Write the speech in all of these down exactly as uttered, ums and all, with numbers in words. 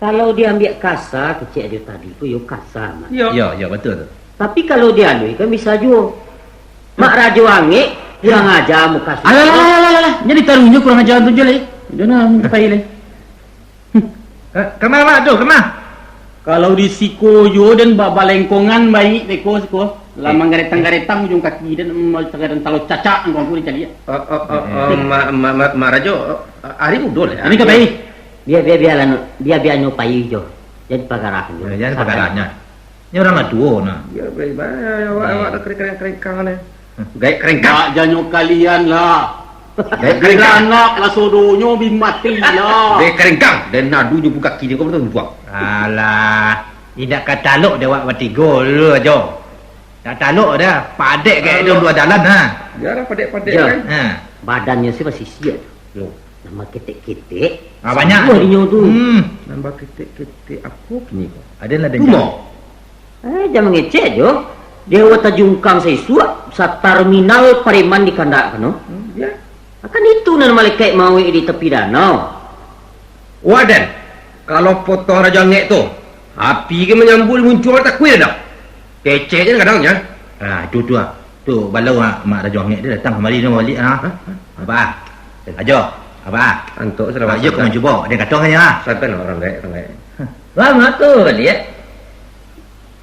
Kalau diambiak kasa, kecek Ajo tadi ko, yo kasa, Mak. Iyo. Iyo, iyo, batua tu. Tapi kalau dialuihkan, bisa juo. Mak Rajo Angek, kurang aja muka sudah. Alah, alah, alah, alah, alah. Jadi taruhnyo kurang aja tu je lai. Jan lah, minta pai lai. Eh, kama, Mak, tu, kama? Kalau di siko juo den ba-, balengkongan baiak beko siko. Lah manggaretang-garetang ujuang kaki den, mm, tagadan talo cacak angku-angku dicaliak. Oh, oh, oh, oh, Mak, Mak, Mak, Mak Rajo, oh, ari mudo lah. Ini ka pai. Bia, bia, bialah, Nuk. Bia, bia nyo pai jo. Jan pagarah nyo. Eh, jan pagarah nyo. Nyo urang lah tuo nah. Yo, baik, baik. Awak, awak dah kerengkang-kerengkang ni. Gaek kerengkang. Dak janyo kalian lah. Gaek kerengkang. Beranak lah sodonyo bi mati lah. Gaek kerengkang. Dan nadu nyo buka kini kau betul buang. Alah, indak ka talok dek awak batigo dulu ajo. Dak talok dah, padek gaek tu dua dalan ha. Biarlah padek-padek kan. Ha. Badannyo si masih siat. Yo. Nambah ketek-ketek. Ah, banyak tu. Inyo tu. Hmm. Nambah ketek-ketek apo kini ko? Ada lah dengar. Tumo. Eh, jan mangecek jo. Dewa tajungkang saisuak, saterminal pareman dikandakkan, no. Hmm, ya. Akan itu nan malekaik mauik di tepi danau. Waden, kalau potong Rajo Angek tu, api ke manyambut di muncuang takuik dah. Kecek je kadang nya. Ah, tu, tu ah. Tu balau ah, Mak Rajo Angek dia datang kamari tu balik ah. Hah? Apa? Ajo, apa? Antok sudah. Ajo ka mancubo, dia katong aja ah. Sampai lah orang gaek, orang gaek. Lama tu balik.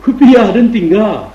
Kupiah dan tinggal.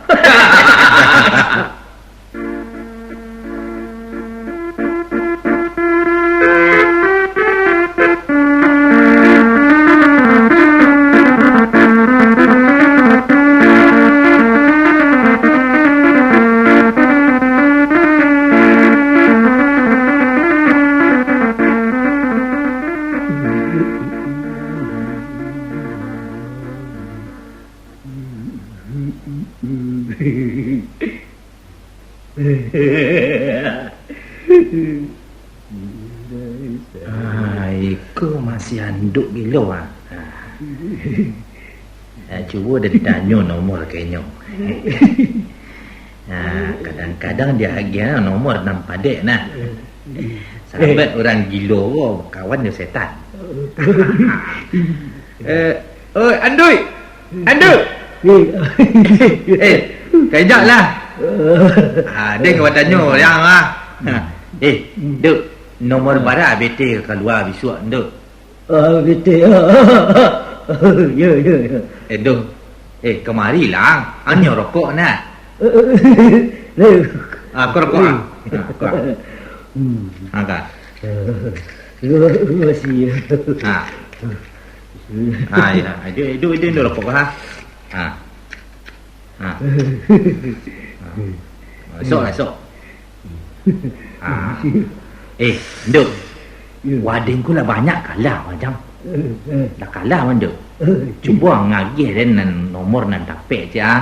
Ah, iko masih anduk gilo ah. Ah. Ah, cubo den tanyo nomor ka inyo. Ah, kadang-kadang dia agiah nomor nan padek nah. Sahabat urang gilo ko kawan jo setan. Eh, oi, Andui! Andui! Eh, kajak lah. Ah, den ka batanyo, yang ah. Eh, Duk, nomor bara B T kalua bisuak, Duk. Ah, B T. Yo, yo, yo. Eh, Duk. Eh, kamari lah. Anyo rokok nak. Ah, ko rokok ah. Ah, ko. Hmm. Ah, ka. Terima kasih. Ah. Ah, ya. Duk, duk, duk, duk rokok ha. Ah. Ah. Ah. Esok lah, esok. Ah. Eh, Nduk. Ya. Waden ko lah banyak kalah, Majang. Eh, eh. Lah kalah, Nduk. Eh. Cubo ang agiah den nan nomor nan dapek, cak, ah.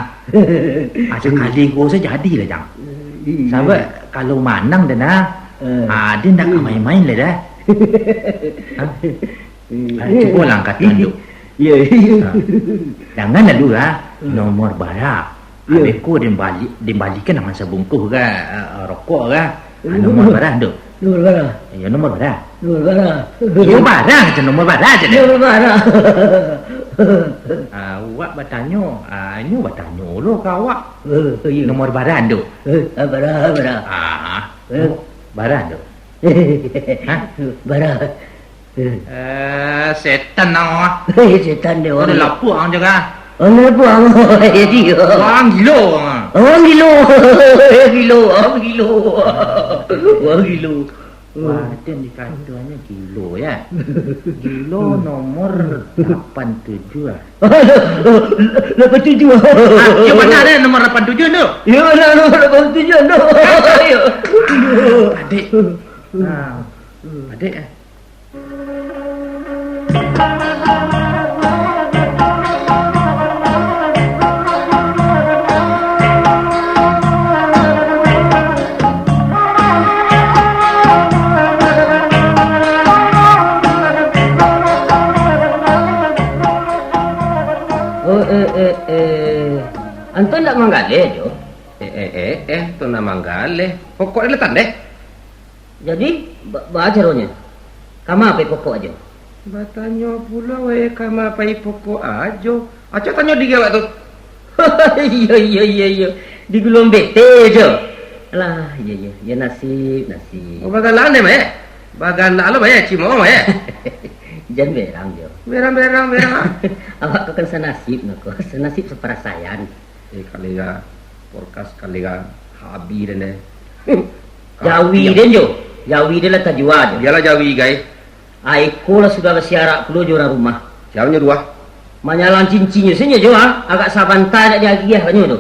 Ah, sakali ko sajo jadi lah, Jang. Eh, iya. Sabab kalau manang den, ah, eh, ah, den ndak ka main-main lah, dah. Hah? Ah, cubo lah ang kato, Nduk. Iya, iya. Ah. Jangan lalu, ah, hmm, nomor bara. Iyo. Abih ko den bali-, den balikan dengan sabungkuh ka, ah, ah, rokok ka. Ah, nomor bara, Nduk. Nomor bara. Iyo, nomor bara. Nomor bara. Iyo, bara, macam nomor bara aja deh. Nomor bara. Ah, awak batanyo, ah, inyo batanyo lo ka awak. Eh, iyo. Nomor bara, Nduk. Eh, ah, bara, bara. Ah, eh, bara, Nduk. Hah? Bara. Eh, setan ang ah. Eh, setan deh, urang. Udah lapuak ang jaga. Oh, lapuak ang. Jadi, oh. Urang gilo ang. Urang gilo. Gilo, urang gilo. Urang gilo. Wah, itu yang dikataannya gilo, ya. Gilo nomor lapan tujuh, ah. Lapan tujuh. Ah, yang mana ada nomor lapan tujuh tu? Ya, ada nomor lapan tujuh tu. Ya. Adik. Ah, adik, eh. Oh, eh, eh, eh. Anton ndak manggaleh, Jo? Eh, eh, eh, eh, tu ndak manggaleh. Pokok dia letan deh. Jadi, ba-, baa caronyo? Kama pai pokok ajo? Batanyo pulo, weh, kama pai pokok Ajo. Acok tanyo diri awak tu. Iyo, iyo, iyo, iyo. Di guluang bete, Jo. Alah, iyo, iyo. Yo, nasib, nasib. Oh, bagalak deh, Mak, eh? Bagalak lo, Mak, eh? Cimo, Mak, eh? Jan berang, Jo. Berang, berang, berang. Awak ko kan sanasib, no, ko. Sanasib saparasaian. Eh, kalera, porkas kalera, habi den, eh. Jawi den, Jo. Jawi den lah tajua, Jo. Iyolah jawi, gai. Ai ko lah sudah basiarak pulo jo urang rumah. Sia nyo tu, ah? Manyalang cincinnyo sajo, Jo, ah. Agak sabanta dak diagiah kanyo tu.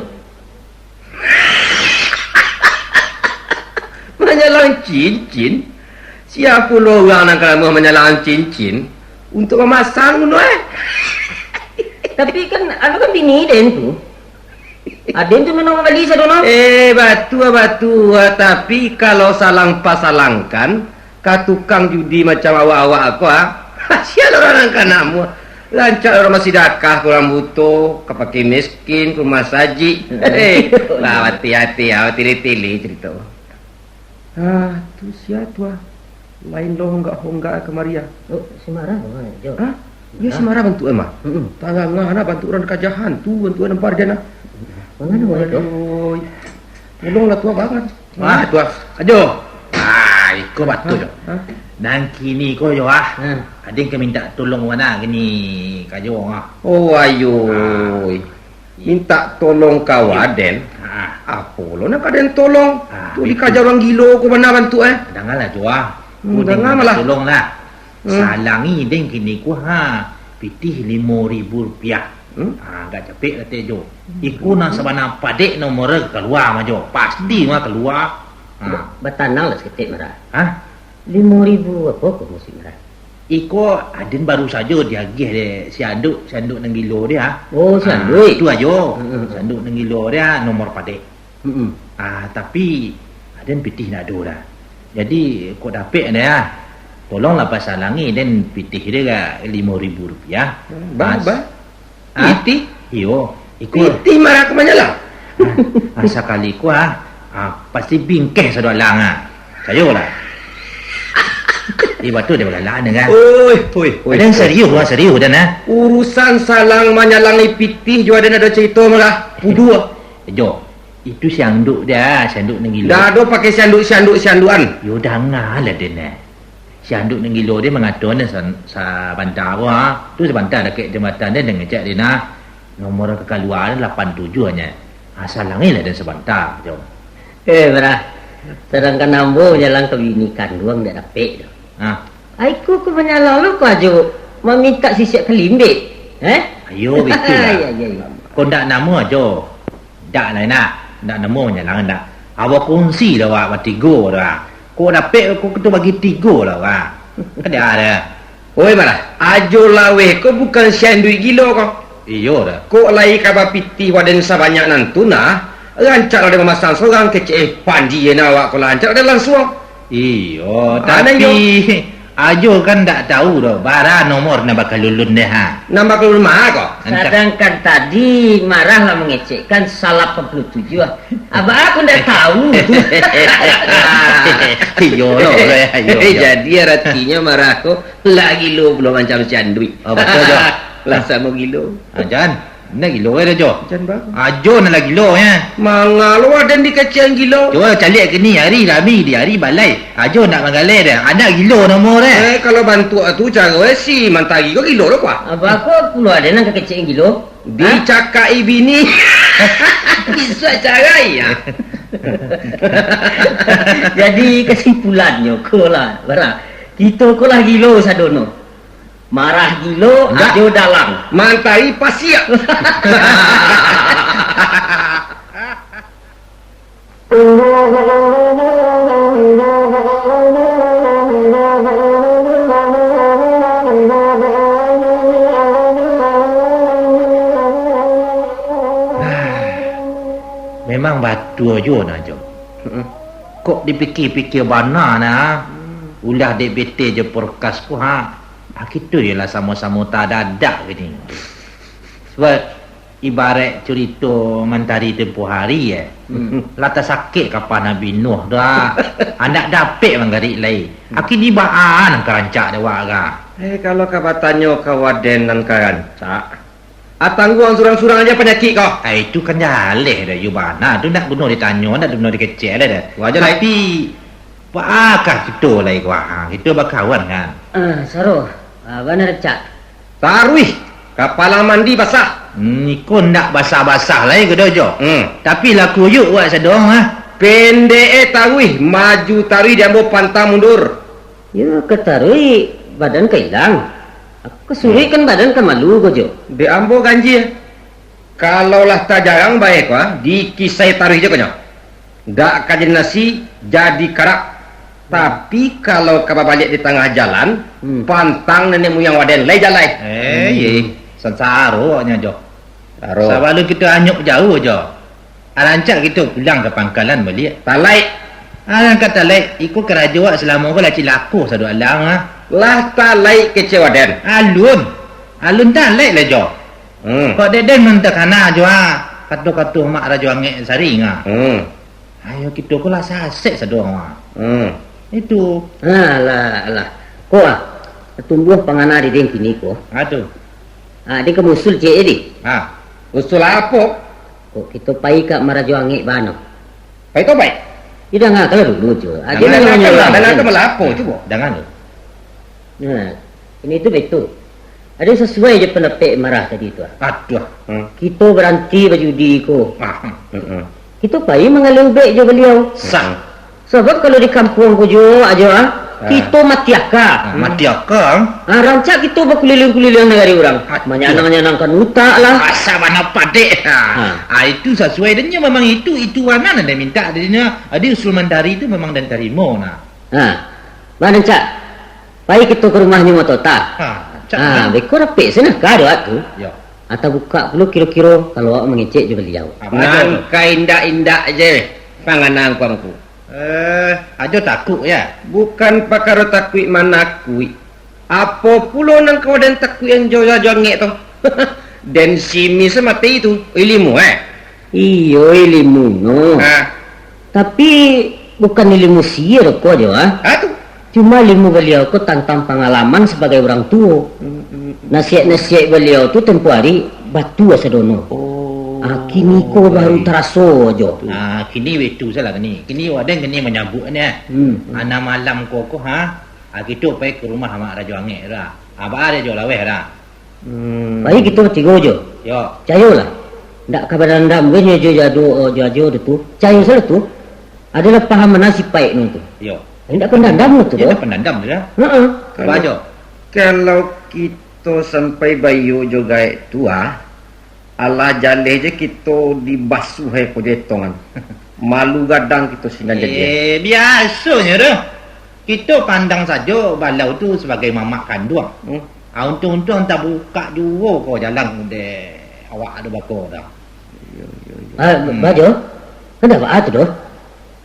Manyalang cincin? Sia pulo urang nan ka namuah manyalang cincin untuak mamasang tu, eh? Tapi kan, anu kan bini den tu. Aden tu mano bali sado no? Eh, batua, batua. Tapi kalau salang pasalangkan, ka tukang judi macam awak-awak ko, ah. Sia urang nan ka namuah. Rancak urang basidakah ka urang buto, ka pakai miskin, ka rumah sajik. Hehe. Lah, hati-hati, ah, tili-tili carito. Ah, tu sia tu, ah. Lain lo honggak-honggak kamari, ah. Oh, si Marah, Jo. Hah? Iyo, si Marah bantuak e mah. Mm-mm. Tanganga bantuak urang dikaja hantu, bantuak e nampar den, ah. Manga tu, Jo? Aduh. Tolonglah, Tuah, bangun. Ah, Tuah. Ajo. Ah, iko batua, Jo. Hah? Nan kini ko, Jo, ah. Hmm. Aden ka mintak tolong bana kini ka Jo, ah. Oh, ayo. Ah. Mintak tolong ka waden. Ha. Apo lo nan ka den tolong? Ha, tu dikaja urang gilo ko bana bantuak e. Dangalah, Jo, ah. Hmm, danga malah. Tolonglah. Hmm. Salangi den kini ko, ha, pitih limo ribu rupiah. Hmm? Ha, agak capek lateh, Jo. Hmm. Iko nan sabana padek nomor e kalua mah, Jo. Pasti mah kalua. Ha. Ba-, batananglah saketek, Marah. Hah? Limo ribu apo ko mukasuik Marah? Iko aden baru sajo diagiah dek si Anduk, si Anduk nan gilo dia. Oh, si Anduk. Ah, tu Ajo. Mm-mm. Si Anduk nan gilo dia nomor padek. Mm-mm. Ah, tapi aden pitih ndak ado dah. Jadi, kok dapek dia, tolonglah pasalangi den pitih dia ka limo ribu rupiah. Hmm, bah, Mas. Bah. Ah? Pitih? Iyo, iko. Pitih Marah ka manyalang? Ah, ah, sakali ko, ah, ah, pasti bingkeh sado alang, ah. Cayolah. Eh, batua dia bagalak ni, kan? Oi, oi, oi, oi. Aden serius, ah, serius, Dan, ah. Urusan salang manyalang pitih jo aden ado carito, Marah. Puduah. Jo, itu si Anduk dia, si Anduk nan gilo. Ndak ado pakai si Anduk, si Anduk, si Andukan. Yo, dangalah, Den, eh. Si Anduk nan gilo dia mangato ni sa-, sabanta ko, ha. Tu sabanta dakek jambatan dia, den ngecek dia nah. Nomor ka kalua lapan tujuah nyo. Ha, salangilah den sabanta, Jo. Eh, Marah. Sadangkan ambo manyalang ka bini kanduang dak dapek tu. Ha. Ai ko, ko manyalang lo ko Ajo mamintak sisiak kalimbek. Eh? Ayo, bitulah. Ai, ai, ai. Ko ndak namuah, Jo. Dak lah, nak. Ndak namuah manyalang, ndak. Awak kongsi lah, awak batigo dah. Kok dapek, kok tu bagi tigo lah, wah. Kada ada. Oi, Marah, Ajo Laweh ko bukan si Anduik gilo ko. Iyo dah. Kok lai ka bapitih waden sabanyak nan tu nah, rancak lah den mamasang sorang, kecek eh panji je nah awak ko lah, rancak lah den langsuang. Iyo, ah, tapi Ajo kan ndak tahu doh, bara nomor nan bakal ulun deh, ha. Nan bakal ulun ma ko? Sadangkan tadi Marah lah mangecekkan salapan puluah tujuah, ah. Abah aku ndak tahu. Iyo, lo, lo, iyo, iyo. Jadi, aratinyo Marah ko lah gilo pulo macam si Anduik. Oh, batua, Jo. Lah samo gilo. Ah, jan. Ndak gilo, eh, dah, Jo. Jan, Bang. Ajo nan lah gilo, eh. Manga lo aden dikecekan gilo. Cubo caliak kini, ari rami di ari balai. Ajo ndak manggaleh dah. Anak gilo namo deh. Eh, kalau bantuak tu caro, eh, si Mantari ko gilo lo, kuah. Abah ko pulo aden nan kakecek gilo? Dicakak-i bini. Bisa carai, ya. Jadi, kesimpulannyo ko lah, Marah. Kito ko lah gilo sadono. Marah gilo, Ajo dalang. Mantari pasiak. Memang batua juo nah, Jo. Mm-mm. Kok dipikia-pikia bana nah, hmm, ulah dek bete jo porkas ko, ha. Ah, kito je lah samo-samo tadadak kini. Sabab Ibaraik curito mantari tempo hari, eh. Hmm. Lah tasakik kapa Nabi Nuh tu, ah. Andak dapek manggarik lai. Hmm. Aki ni baa nan ka rancak dek awak ka? Eh, kalau ka batanyo ka waden nan ka rancak, ah, tangguang surang-surang aja panyakik ko. Ah, itu kan jaleh dah, iyo bana. Tu ndak guno ditanyo, ndak guno dikecek dah, dah. Wajar lai. Tapi, baa kah kito lai ko, ah? Kito bakawan kan? Ah, Saro. Ah, bana rancak. Taruih, kapalang mandi basah. Hmm, iko ndak basah-basah lai ko doh, Jo. Hmm. Tapi lah kuyuak wak sadonyo, ah. Pendek e taruih, maju taruih di ambo pantang mundur. Yo, ka taruih, badan ka ilang. Ka suruik kan badan ka malu ko, Jo. Dek ambo ganjia. Kalau lah tajarang bae ko, ah, dikisahi taruih je ko nyo. Dak ka jadi nasi, jadi karak. Tapi kalau ka babaliak di tangah jalan, hmm, pantang nenek muyang waden lai jalai. Eh, hmm, ye. Sansaro awaknyo, Jo. Saro. Sabalun kito anyuik jauah, Jo. Arancak kito pulang ka pangkalan baliak. Talaik. Alangkah talaik, iko karajo awak salamo ko lah cilako sado alang, ah. Lah talaik kecek waden. Alun. Alun talaik lah, Jo. Hmm. Kok dek den nan takana jo, ah, kato-kato Mak Rajo Angek saring, ah. Hmm. Ayo, kito ko lah sasek sado, ah. Hmm. Itu. Alah, alah. Ko, ah, tumbuah pangana di den kini ko. Ah, tu. Ah, den ka musul ciek di. Ah. Usul apo? Kok kito pai ka Mak Rajo Angek bana? Pai tobaik? Yo, dangakanlah dulu, Jo. Ah, dangakan, dangakan lah, dangakan lah apo, cubo. Dangan tu. Nah, ini tu betul. Ado sasuai jo pandapek Marah tadi tu, ah. Aduh. Hmm. Kito baranti bajudi ko. Ah. Hmm. Kito pai manggaleh ubek jo baliau. Sah. Sabab kalau di kampuang ko jo, ah, Jo, ah, ah, kito mati aka. Ah, mati aka. Ah, rancak kito bakuliliang-kuliliang nagari urang. Aduh. Manyanang-nyanangkan utak lah. Asa bana padek. Ah. Ah, itu sasuai dan nyo memang itu, itu bana nan den mintak dari nyo. Jadi usul mantari tu memang den tarimo, nah. Ha, bana, Cak. Pai kito ka rumahnyo Matota. Ha, Cak. Ha, beko dapek sinan ka dek awak tu. Yo. Atau bukak pulo kiro-kiro kalau awak mangecek jo baliau. Nan ka indak-indak je pangana angku-angku. Eh, ajo takuik, yo? Bukan pakaro takuik manakuik. Apo pulo nan ka den takuikan jo Rajo Angek tu? Den simis mati tu, ilimu, eh? Iyo, ilimunyo. Ha. Tapi, bukan ilimu sihir ko jo, ah. Ha, tu? Cuma ilimu baliau ko tantang pangalaman sabagai urang tuo. Hmm, hmm, hmm. Nasihat-nasihat baliau tu tempo ari batua sadono. Oh. Ah, kini ko baru taraso jo. Ah, kini baitu salah kini. Kini waden kini manyambuik ni, eh. Hmm. Ana malam ko, ko, ha? Ah, kito pai ka rumah Mak Rajo Angek dah. Ah, baa dek jo laweh dah. Hmm. Pai kito batigo jo. Yo. Cayolah. Ndak ka badandam gai nyo jo jado, jo ajo tu. Cayo sajo tu. Adalah paham bana sipaik nyo tu. Yo. Ndak ka mandandam nyo tu doh. Ndak ka mandandam tu dah. Heeh. Kalau, kalau kito sampai baiyo jo gaek tu, ah, alah jaleh je kito dibasuah aia ko jo etongan. Malu gadang kito sinan jadi. Eh, biasonyo doh. Kito pandang sajo baliau tu sabagai mamak kanduang. Hmm. Ah, untuang-untuang tabukak juo ko jalan dek awak tu bako dah. Iyo, iyo, iyo. Ah, hmm. Bajo, kenapa ah tu doh?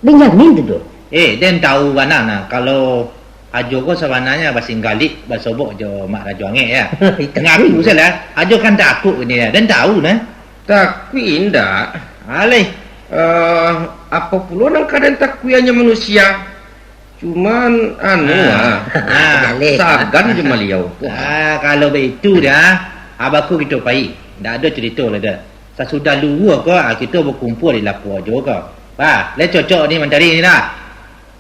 Benyamin tu doh. Eh, den tahu bana nah, kalau Ajo ko sabananyo basinggarik, basobok jo Mak Rajo Angek, yo. Ngaku sajolah, Ajo kan takuik kini, yo. Den tahu nah. Takuik indak. Alai. Eh, apo pulo nan ka den takuik, hanyo manusia. Cuman, anu, ah, ah, ah, sagan jo baliau tu. Ah, kalau baitu dah, ah, bako kito pai. Ndak ado carito lai doh. Sasudah luruih ko, ah, kito bakumpua di lapua Ajo ko. Bah, lai cocok ni mantari ni lah.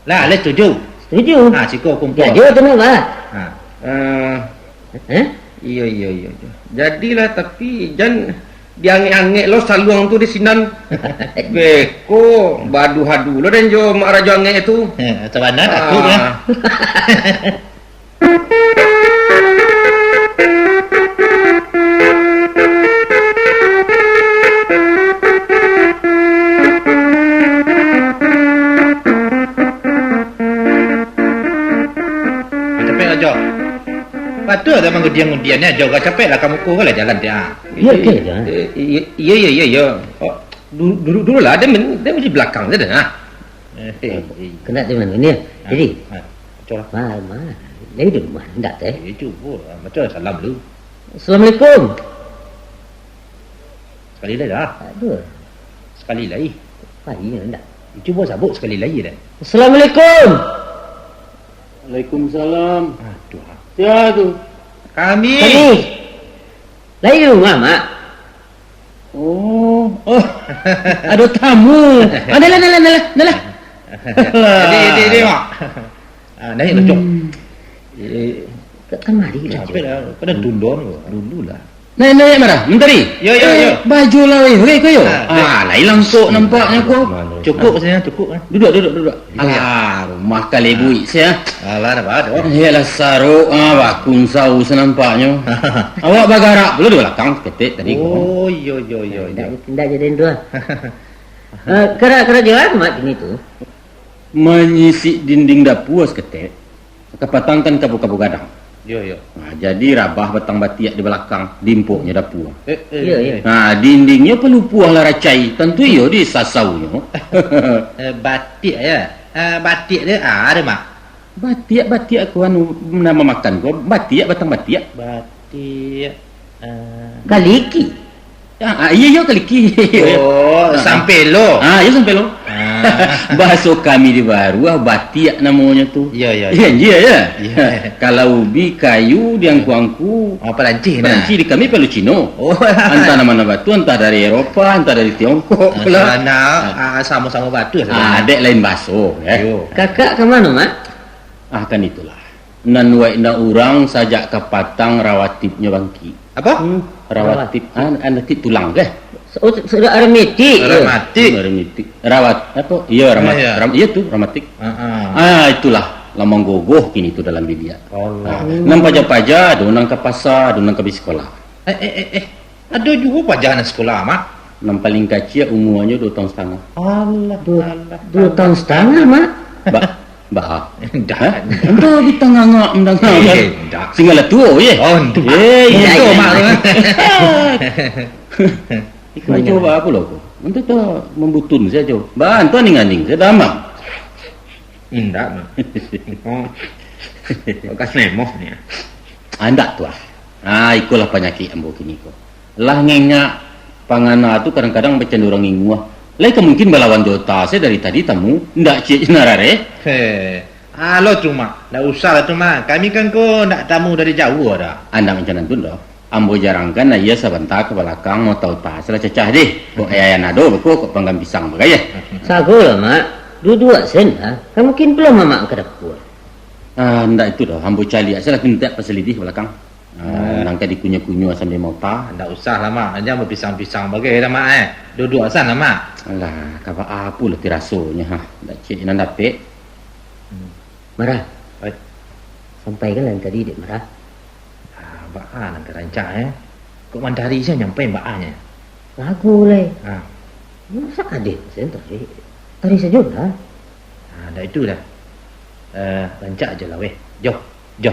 Lah, lai setuju? Setuju. Ha, siko kumpua. Jadi, tu nak, bah. Ha. Eh, eh? Iyo, iyo, iyo, iyo. Jadilah, tapi jan diangek-angek lo saluang tu di sinan. Beko, badu-hadu lo den jo Mak Rajo Angek tu. Eh, sabana takut, yo. Ah. Capek, Ajo. Batua dah mangudian-ngudian ni, Ajo. Kau capek lah, kamu ko lah jalan dia. Iya, oke, Ajo. Eh, iya, iya, iya, iya. Oh, du-, duduk dulu lah. Dia men-, dia di belakang saja, nah. Eh, eh, eh. Kena di mana ni? Ah, jadi, ah, Ajo lah. Ma-, ma-, dia di rumah, ndak teh? Eh, cuba lah. Macam salam dulu. Assalamualaikum. Sakali lai lah. Aduh. Sakali lai. Lain ndak? Cubo sabuik sakali lai dah. Assalamualaikum. Waalaikumsalam. Aduh. Sia tu? Kami. Kami. Lai di rumah, Mak. Oh, oh. Ado tamu. Ah, dah lah, dah lah, dah lah, dah lah. Jadi, jadi, jadi, Mak. Ah, naik lah, Cok. Hmm. Eh, Ka-, kamari lah, capek Cok. Lah. Kadang tundon ko. Dulu lah. Naik, naik, Mara. Mentari. Yo, yo, eh, yo. Baju lah, weh. Weh, ko yo. Ah, ah, lain langsok nampaknyo ko. Cukup rasanya, cukup, eh. Duduk, duduk, duduk. Iya. Alah, rumah kali buik sia. Alah, dah baru. Iyalah, saruk, ah, bakun saus nampaknyo. Awak bagarak pulo di balakang saketek tadi ko. Oh, iyo, iyo, iyo, iyo. Ndak, ndak jadi tu, ah. Eh, kara-, karajo apo, Mak, kini tu? Manyisik dinding dapua saketek, kapatangkan kabu-kabu gadang. Iyo, iyo. Nah, jadi rabah batang batiak di balakang, diimpoknyo dapua. Eh, eh, iyo, iyo. Eh. Nah, dindingnyo palupuah lah racai, tantu iyo disasaunyo. Eh, batiak, yo? Eh, batiak tu, ah, ado, Mak? Batiak, batiak ko anu, nan mamakan ko, batiak, batang batiak. Batiak, eh. Kaliki. Ah, ah, iyo, iyo, kaliki. Oh, ah, sampelo. Ah, iyo, sampelo. Ah. Bahaso kami di Baruah, batiak namonyo tu. Iyo, iyo, iyo. Iyo, iyo, yo? Iyo. Kalau ubi, kayu, di angku-angku. Oh, palancih, nah. Palancih di kami palu Cino. Oh. Antah nan mano batu, antah dari Eropa, antah dari Tiongkok lah. Ah, sabana, ah, samo-samo batu, ah, sabana. Dek lain bahaso, eh. Iyo. Kakak ka mano, Mak? Ah, kan itulah. Nan waiknyo urang sajak kapatang rawatibnyo bangkik. Apo? Hmm, rawatib. Rawatib. Ah, rawatib tulang, keh? Oh, se-, se-, rematik, yo? Rematik. Hmm, rematik. Rawat-, apo? Iyo, ramat-, ah, iyo. Ram-, iyo tu, rematik. Ah, ah. Ah, itulah. Lah manggogoh kini tu dalam biliak. Allah. Ah, nan paja-paja, ado nan ka pasa, ado nan ka bi sikolah. Eh, eh, eh, eh. Ado juo paja nan sikolah, Mak? Nan paling kaciak umuanyo duo taun satangah. Alah, duo, alah, duo taun satangah, Mak? Ba-, ba-, ah. Ndak, hah? Ndak. Ando bintang angak mandanga, kan? Eh, ndak. Singgalah tuo, ye? Oh, ndak. Eh, ndak, itu, ndak, Mak, ndak. Iko cubo apo lo ko? Ando tu mambutun sajo. Ba, antu aning-aning sajo, damam. Indak, Mak. Oh. Bakas nemoh ni. Ah, indak tu, ah. Ah, ikolah panyakik ambo kini ko. Lah ngengak pangana tu kadang-kadang bacando urang inguah. Lai ka mungkin balawan jo ota se dari tadi tamu, ndak ciek je narare? Heh, alo tu, Mak. Ndak usah lah tu, Mak. Kami kan ko ndak tamu dari jauah dah. Ah, ndak macam nan tu doh. Ambo jarangkan aia sabanta ka balakang, mota-ota se lah cacah deh. Kok aia nan ado beko kok panggang pisang bagai, eh. Sago lah, Mak. Duduak sen lah. Kan mungkin pulo Mamak ka dapua. Ah, ndak itu doh. Ambo caliak se lah, pintak pasalidih ka balakang. Ah, nan ka dikunyah-kunyah sambil mota. Ndak usah lah, Mak. Jan bapisang-pisang bagai dah, Mak, eh. Duduak san lah, Mak. Alah, ka baa pulo ti rasonyo, ha. Ndak ciek nan dapek. Hmm. Mara. Oi. Sampaikan lah tadi, Dek Mara. Ah, baa nan ka rancak, eh? Kok mantari se nyampai baa nyo? Lagu lai. Ah. Masa kadeh sen tadi? Tadi sajo lah. Ah, dah itu dah. Eh, rancak ajo lah, weh. Jo, jo.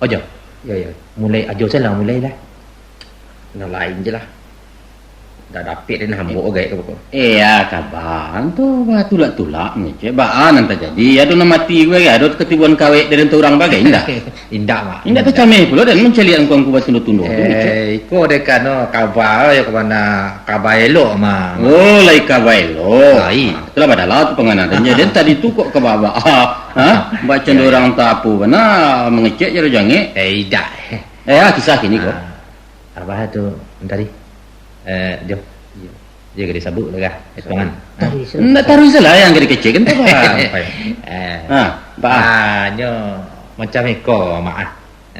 Oh, jo. Yo, yo. Mulai ajo se lah, mulai lah. Nah, lain je lah. Dah dapek den hambo gaek ka pokok. Eh, ya, kaban tu, bah, tulak-tulak mangecek. Baa nan tajadi, ado nan mati bagai, ado katibuan kawek dari urang bagai, indak? Indak, Mak. Indak tacameh pulo den mancaliak angku-angku batundo-tundo tu, ngecek. Eh, iko dek ano kaba, yo, ka mano kaba elok, Mak. Oh, lai kaba elok. Lai. Ah, itulah badalah tu pangana den. Jadi tadi tu kok kaba, ha? Bacando urang tak apo bana mangecek je jangek. Eh, indak. Eh, ah, kisah kini ko. Ah. Abah tu, mantari. Eh, jo. Iyo. Jo, ka disabuik lah, kah? Eh, tuangan. Taruih salah. Ndak taruih salah, nan ka dikecek kan tu, Bah. Eh. Ha, Bah. Ah, nyo macam iko, Mak, ah.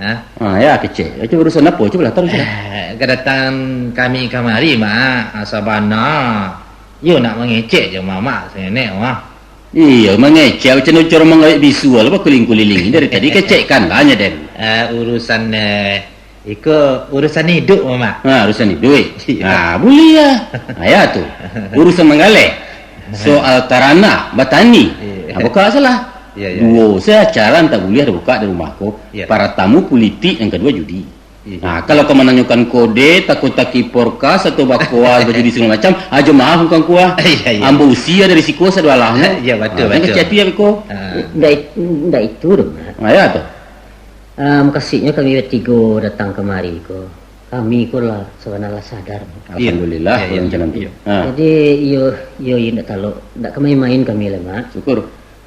Ha? Ah, ya, kecek. Itu urusan apo? Cubolah taruih salah. Eh, kadatangan kami kamari, Mak, ah, sabana iyo nak mangecek jo Mamak sangenek, Mak. Iyo, mangecek macam urang mangawek bisu lah, bakuliling-kuliling. Dari tadi kecekkan lah nyo den. Eh, urusan, eh, Iko urusan iduik, Mamak. Ha, urusan iduik. Iyo. Ha, buliah. Ha, ya tu. Urusan manggaleh. Soal taranah, batani. Iyo. Ha, buka salah. Iyo, iyo. Duo se acara nan tak buliah dibukak di rumah ko. Iyo. Paratamu pulitik, nan kaduo judi. Iyo. Ha, kalau kau mananyokan kode, tako-taki porkas, atau bakoa, bajudi sagalo macam, ajo maaf bukan kuah. Iyo, iyo. Ambo usia dari siko sadoalahnyo. Iyo, batua, ha, batua. Kecek api abih ko. Ha. Ndak it-, ndak itu doh, Mak. Ha, ya tu. Ah, mukasuiknyo kami batigo datang kamari ko, Kami ko lah sabana lah sadar. Alhamdulillah, Iyo, iyo, kalau macam iyo, tu. Iyo. Ha. Jadi, iyo, iyo, iyo, ndak talok, ndak ka main-main kami lah, Mak. Syukur.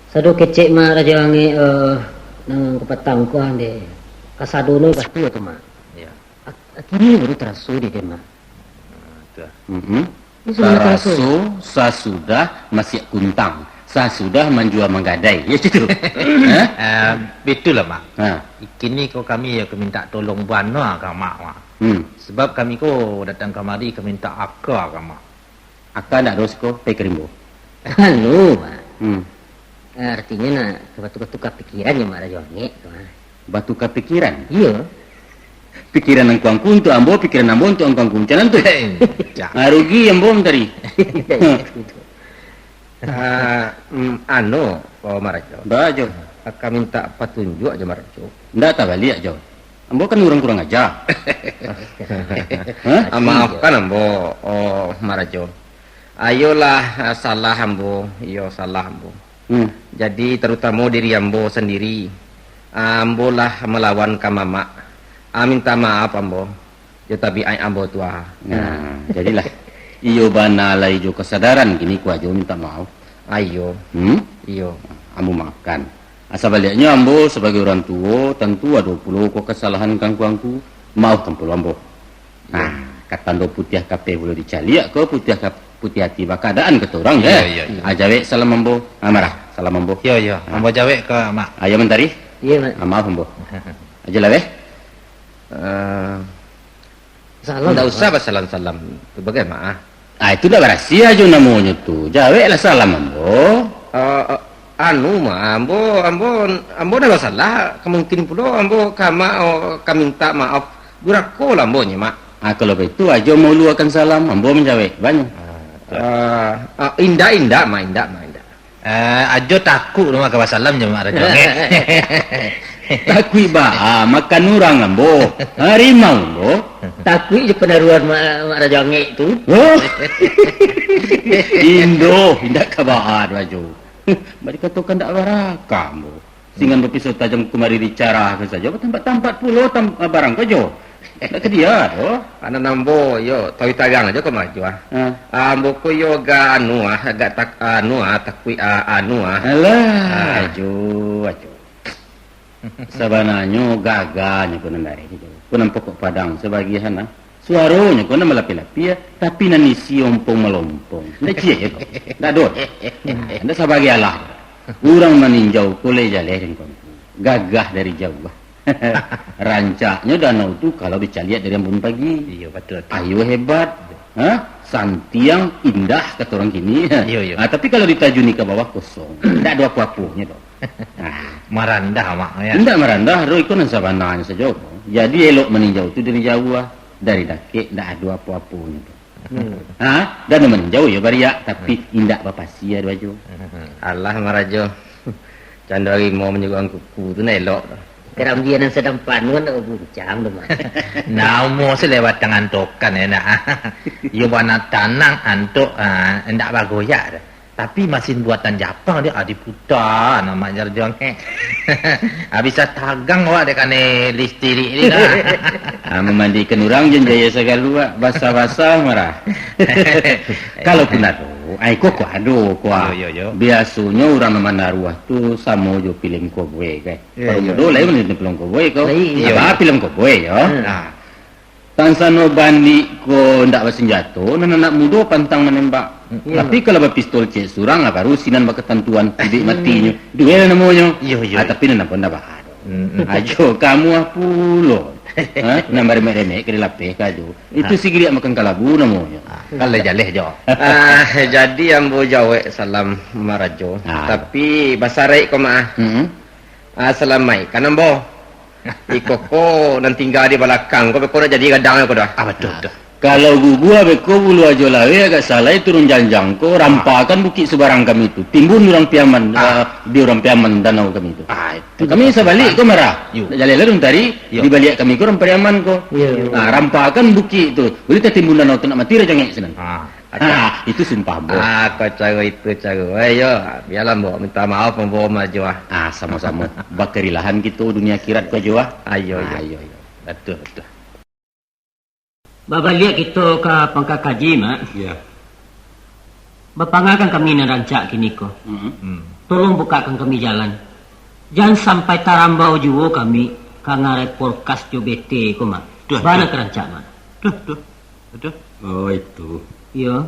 Sado kecek, Mak Rajo Angek, eh, nan kapatang ko, ah, deh. Kasado no batu tu, Mak. Iyo. Ak-, akini baru taraso deh, deh, Mak. Ah, tu lah. Mm-mm. Ini sudah taraso. Taraso sasudah masiak kuntang, sasudah manjua manggadai. Ya, gitu. Ha? Eh, bitulah, Mak. Ha. Kini ko kami yo ka mintak tolong bana ka Mak, Mak. Hmm. Sebab kami ko datang kamari ka mintak aka ka Mak. Aka ndak ado siko, pai ka rimbo. Anu, Mak. Hmm. Eh, artinyo nak ka batuka-tuka pikiran jo Mak Rajo Angek tu, ah. Batuka pikiran? Iyo. Pikiran angku-angku untuak ambo, pikiran ambo untuak angku-angku. Macam nan tu? Cak. Ah, rugi ambo mantari. Ah, mm, anu, oh, Mak Rajo. Ba, Jo. Aka mintak patunjuak jo, Mak Rajo. Ndak tabaliak, Jo. Ambo kan urang kurang aja. Hah? Ah, maafkan ambo, oh, Mak Rajo. Ayolah, ah, salah ambo. Iyo, salah ambo. Hmm. Jadi, tarutamo diri ambo sandiri. Ah, ambo lah malawan ka mamak. Ah, minta maaf ambo. Jo tabiaik ambo tu, ah. Nah, jadilah. Iyo bana lai jo kasadaran kini ko Ajo minta maaf. Ayo. Hmm? Iyo. Ambo maafkan. Asa baliaknyo ambo sabagai urang tuo, tantu ado pulo ko kasalahan ka angku-angku. Maafkan pulo ambo. Nah, ka tando putiah kapeh pulo dicaliak ko, putiah ka-, putiah ati bakaadaan kato urang, Iyo, eh. iyo, iyo. Ah, jawek salam ambo. Ah, Marah, salam ambo. Iyo, iyo. Ah. Ambo jawek ka Mak. Ayo mantari. Iyo, Mak. Ah, maaf ambo. Ajo lah, weh. Eh, Salam, ndak usah Mak. Basalam-salam. Tu bagai, Mak, ah. Ah, itu ndak barasiah jo namonyo tu. Jaweklah salam ambo. Eh, eh, anu, Mak, ambo, ambo, ambo ndak basalah. Ka mungkin pulo ambo ka Mak, oh, ka mintak maaf. Durako lah ambonyo, Mak. Ah, kalau baitu, Ajo mauluakan salam, ambo manjawek. Banyak. Ah, tu. Eh, eh, indak, indak, Mak, indak, Mak, indak. Eh, Ajo takuik rumah ka basalam jo Mak Rajo Angek. Takuik baa, makan urang ambo. Harimau ambo. Takuik jo panaruhan Mak, Mak Rajo Angek tu. Oh. Indo, indak ka baa tu, Ajo. Bari kato ka ndak baraka ambo. Singan bapiso tajam kumari dicarahkan sajo, batampat-tampat pulo tam-, barang ko jo. Ndak ka dia doh. Anak ambo, yo, tawi tagang ajo ka maju, ah. Ah. Ah, ambo ko yo agak anu, ah, agak tak-, anu, ah, takuik, ah, anu, ah. Alah, Ah. Ajo, Ajo. Sabananyo gagah nyo ko nan dari tu. Ko nan pokok padang sabagian, ah. Suaronyo ko nan malapi-lapi, ah, tapi nan isi ompong malompong. Ndak ciek ko. Ndak ado. Ndak sabagai alah. Urang maninjau ko lai jaleh den ko. Gagah dari jauah. Rancaknyo danau tu kalau dicaliak dari ambun pagi. Iyo, batua tu. Ayo hebat. Ha? Santiang, indah, kato urang kini. Iyo, iyo. Ha, tapi kalau ditajuni ka bawah, kosong. Ndak ado apo-aponyo doh. Ha. Marandah, Mak, ya. Indak marandah, doh, iko nan sabananyo sajo. Jadi, elok maninjau tu dari jauah. Dari dakek, ndak ado apo-aponyo doh. Hmm. Ha? Dan maninjau yo bariak, tapi Hmm. indak bapasia doh, Ajo. Hmm. Alah, Marajo. Cando harimau manyuruahkan kuku tu nan elok tu. Karambia nan sadang panuah ndak babuncang tu, Mak. Namo se lewat tangan tokan, enak. Iyo bana tanang antok, ah, ndak bagoyak tu. Tapi masin buatan Japang dia, ah, diputa, nama jarjang, eh. Ah, bisa tagang awak dek kanai listrik ni dah. Ah, mamandikan urang jan jaya sagalo, ah. Basah-basah marah. Kalaupun ado, ai, ko, ko ado, ko, ah. Yo, yo, yo. Biasonyo urang nan manaruah tu samo jo pilem koboi, kan. Yo, Kalau yo. mudo lai manaruah pilem koboi, ko. Lai, Apa yo. pilem koboi, yo? Hmm. Ah. Tansano bandik ko ndak basanjato, nan anak mudo pantang manembak. Hmm. Tapi kalau bapistol ciek surang, ah, baru sinan bakatantuan, tibik matinyo. Duel namonyo. Yo, yo. Ah, tapi nan apo ndak bahado. Hmm. Ajo kamu ah pulo. Ha? Nan baremek-remek ka dilapeh ka Ajo. Itu Ha. sigiriak makan kalabu namonyo. Ah, kan lai jaleh jo. Ah, jadi ambo jawek salam Marajo. Ah. Tapi basaraik ko, Mak, ah. Hmm. Ah, salamaik kan ambo. Iko ko nan tingga di balakang ko, beko nak jadi gadang ko dah. Ah, betul, Ah. betul. Kalau gugua beko bulu Ajo laweh agak salai turun janjang ko, Ah. rampakan bukik subarang kami tu. Timbun urang Piaman, Ah. ah, di urang Piaman danau kami tu. Ah, itu Kami betul. sabalik ko marah. Yo. Nak jaleh lalu tadi, Yo. dibaliak kami ko urang Piaman ko. Yo. Ah, rampakan bukik tu. Boleh tatimbun danau tu nak mati Rajo Angek sinan. Ah. Ha, itu sumpah, Bo. Ah, kau caro itu caro. Eh, yo, bialah, Bo. Minta maaf, Bo, sama Jo, ah. Ah, samo-samo. Bakarilahan kito dunia akhirat ko, Jo, ah. Ah, iyo, Ah, iyo. iyo, iyo. Betul, betul. Babaliak kito ka pangka kaji, Mak. Ya. Bapangakan kami nan rancak kiniko. Mm-mm. Hmm. Tolong bukakan kami jalan. Jan sampai tarambau juo kami ka ngarai polkas jo B T ko, Mak. Duh, Bana duh. Ka rancak, Mak. Duh, duh. Duh. Oh, itu. Iyo.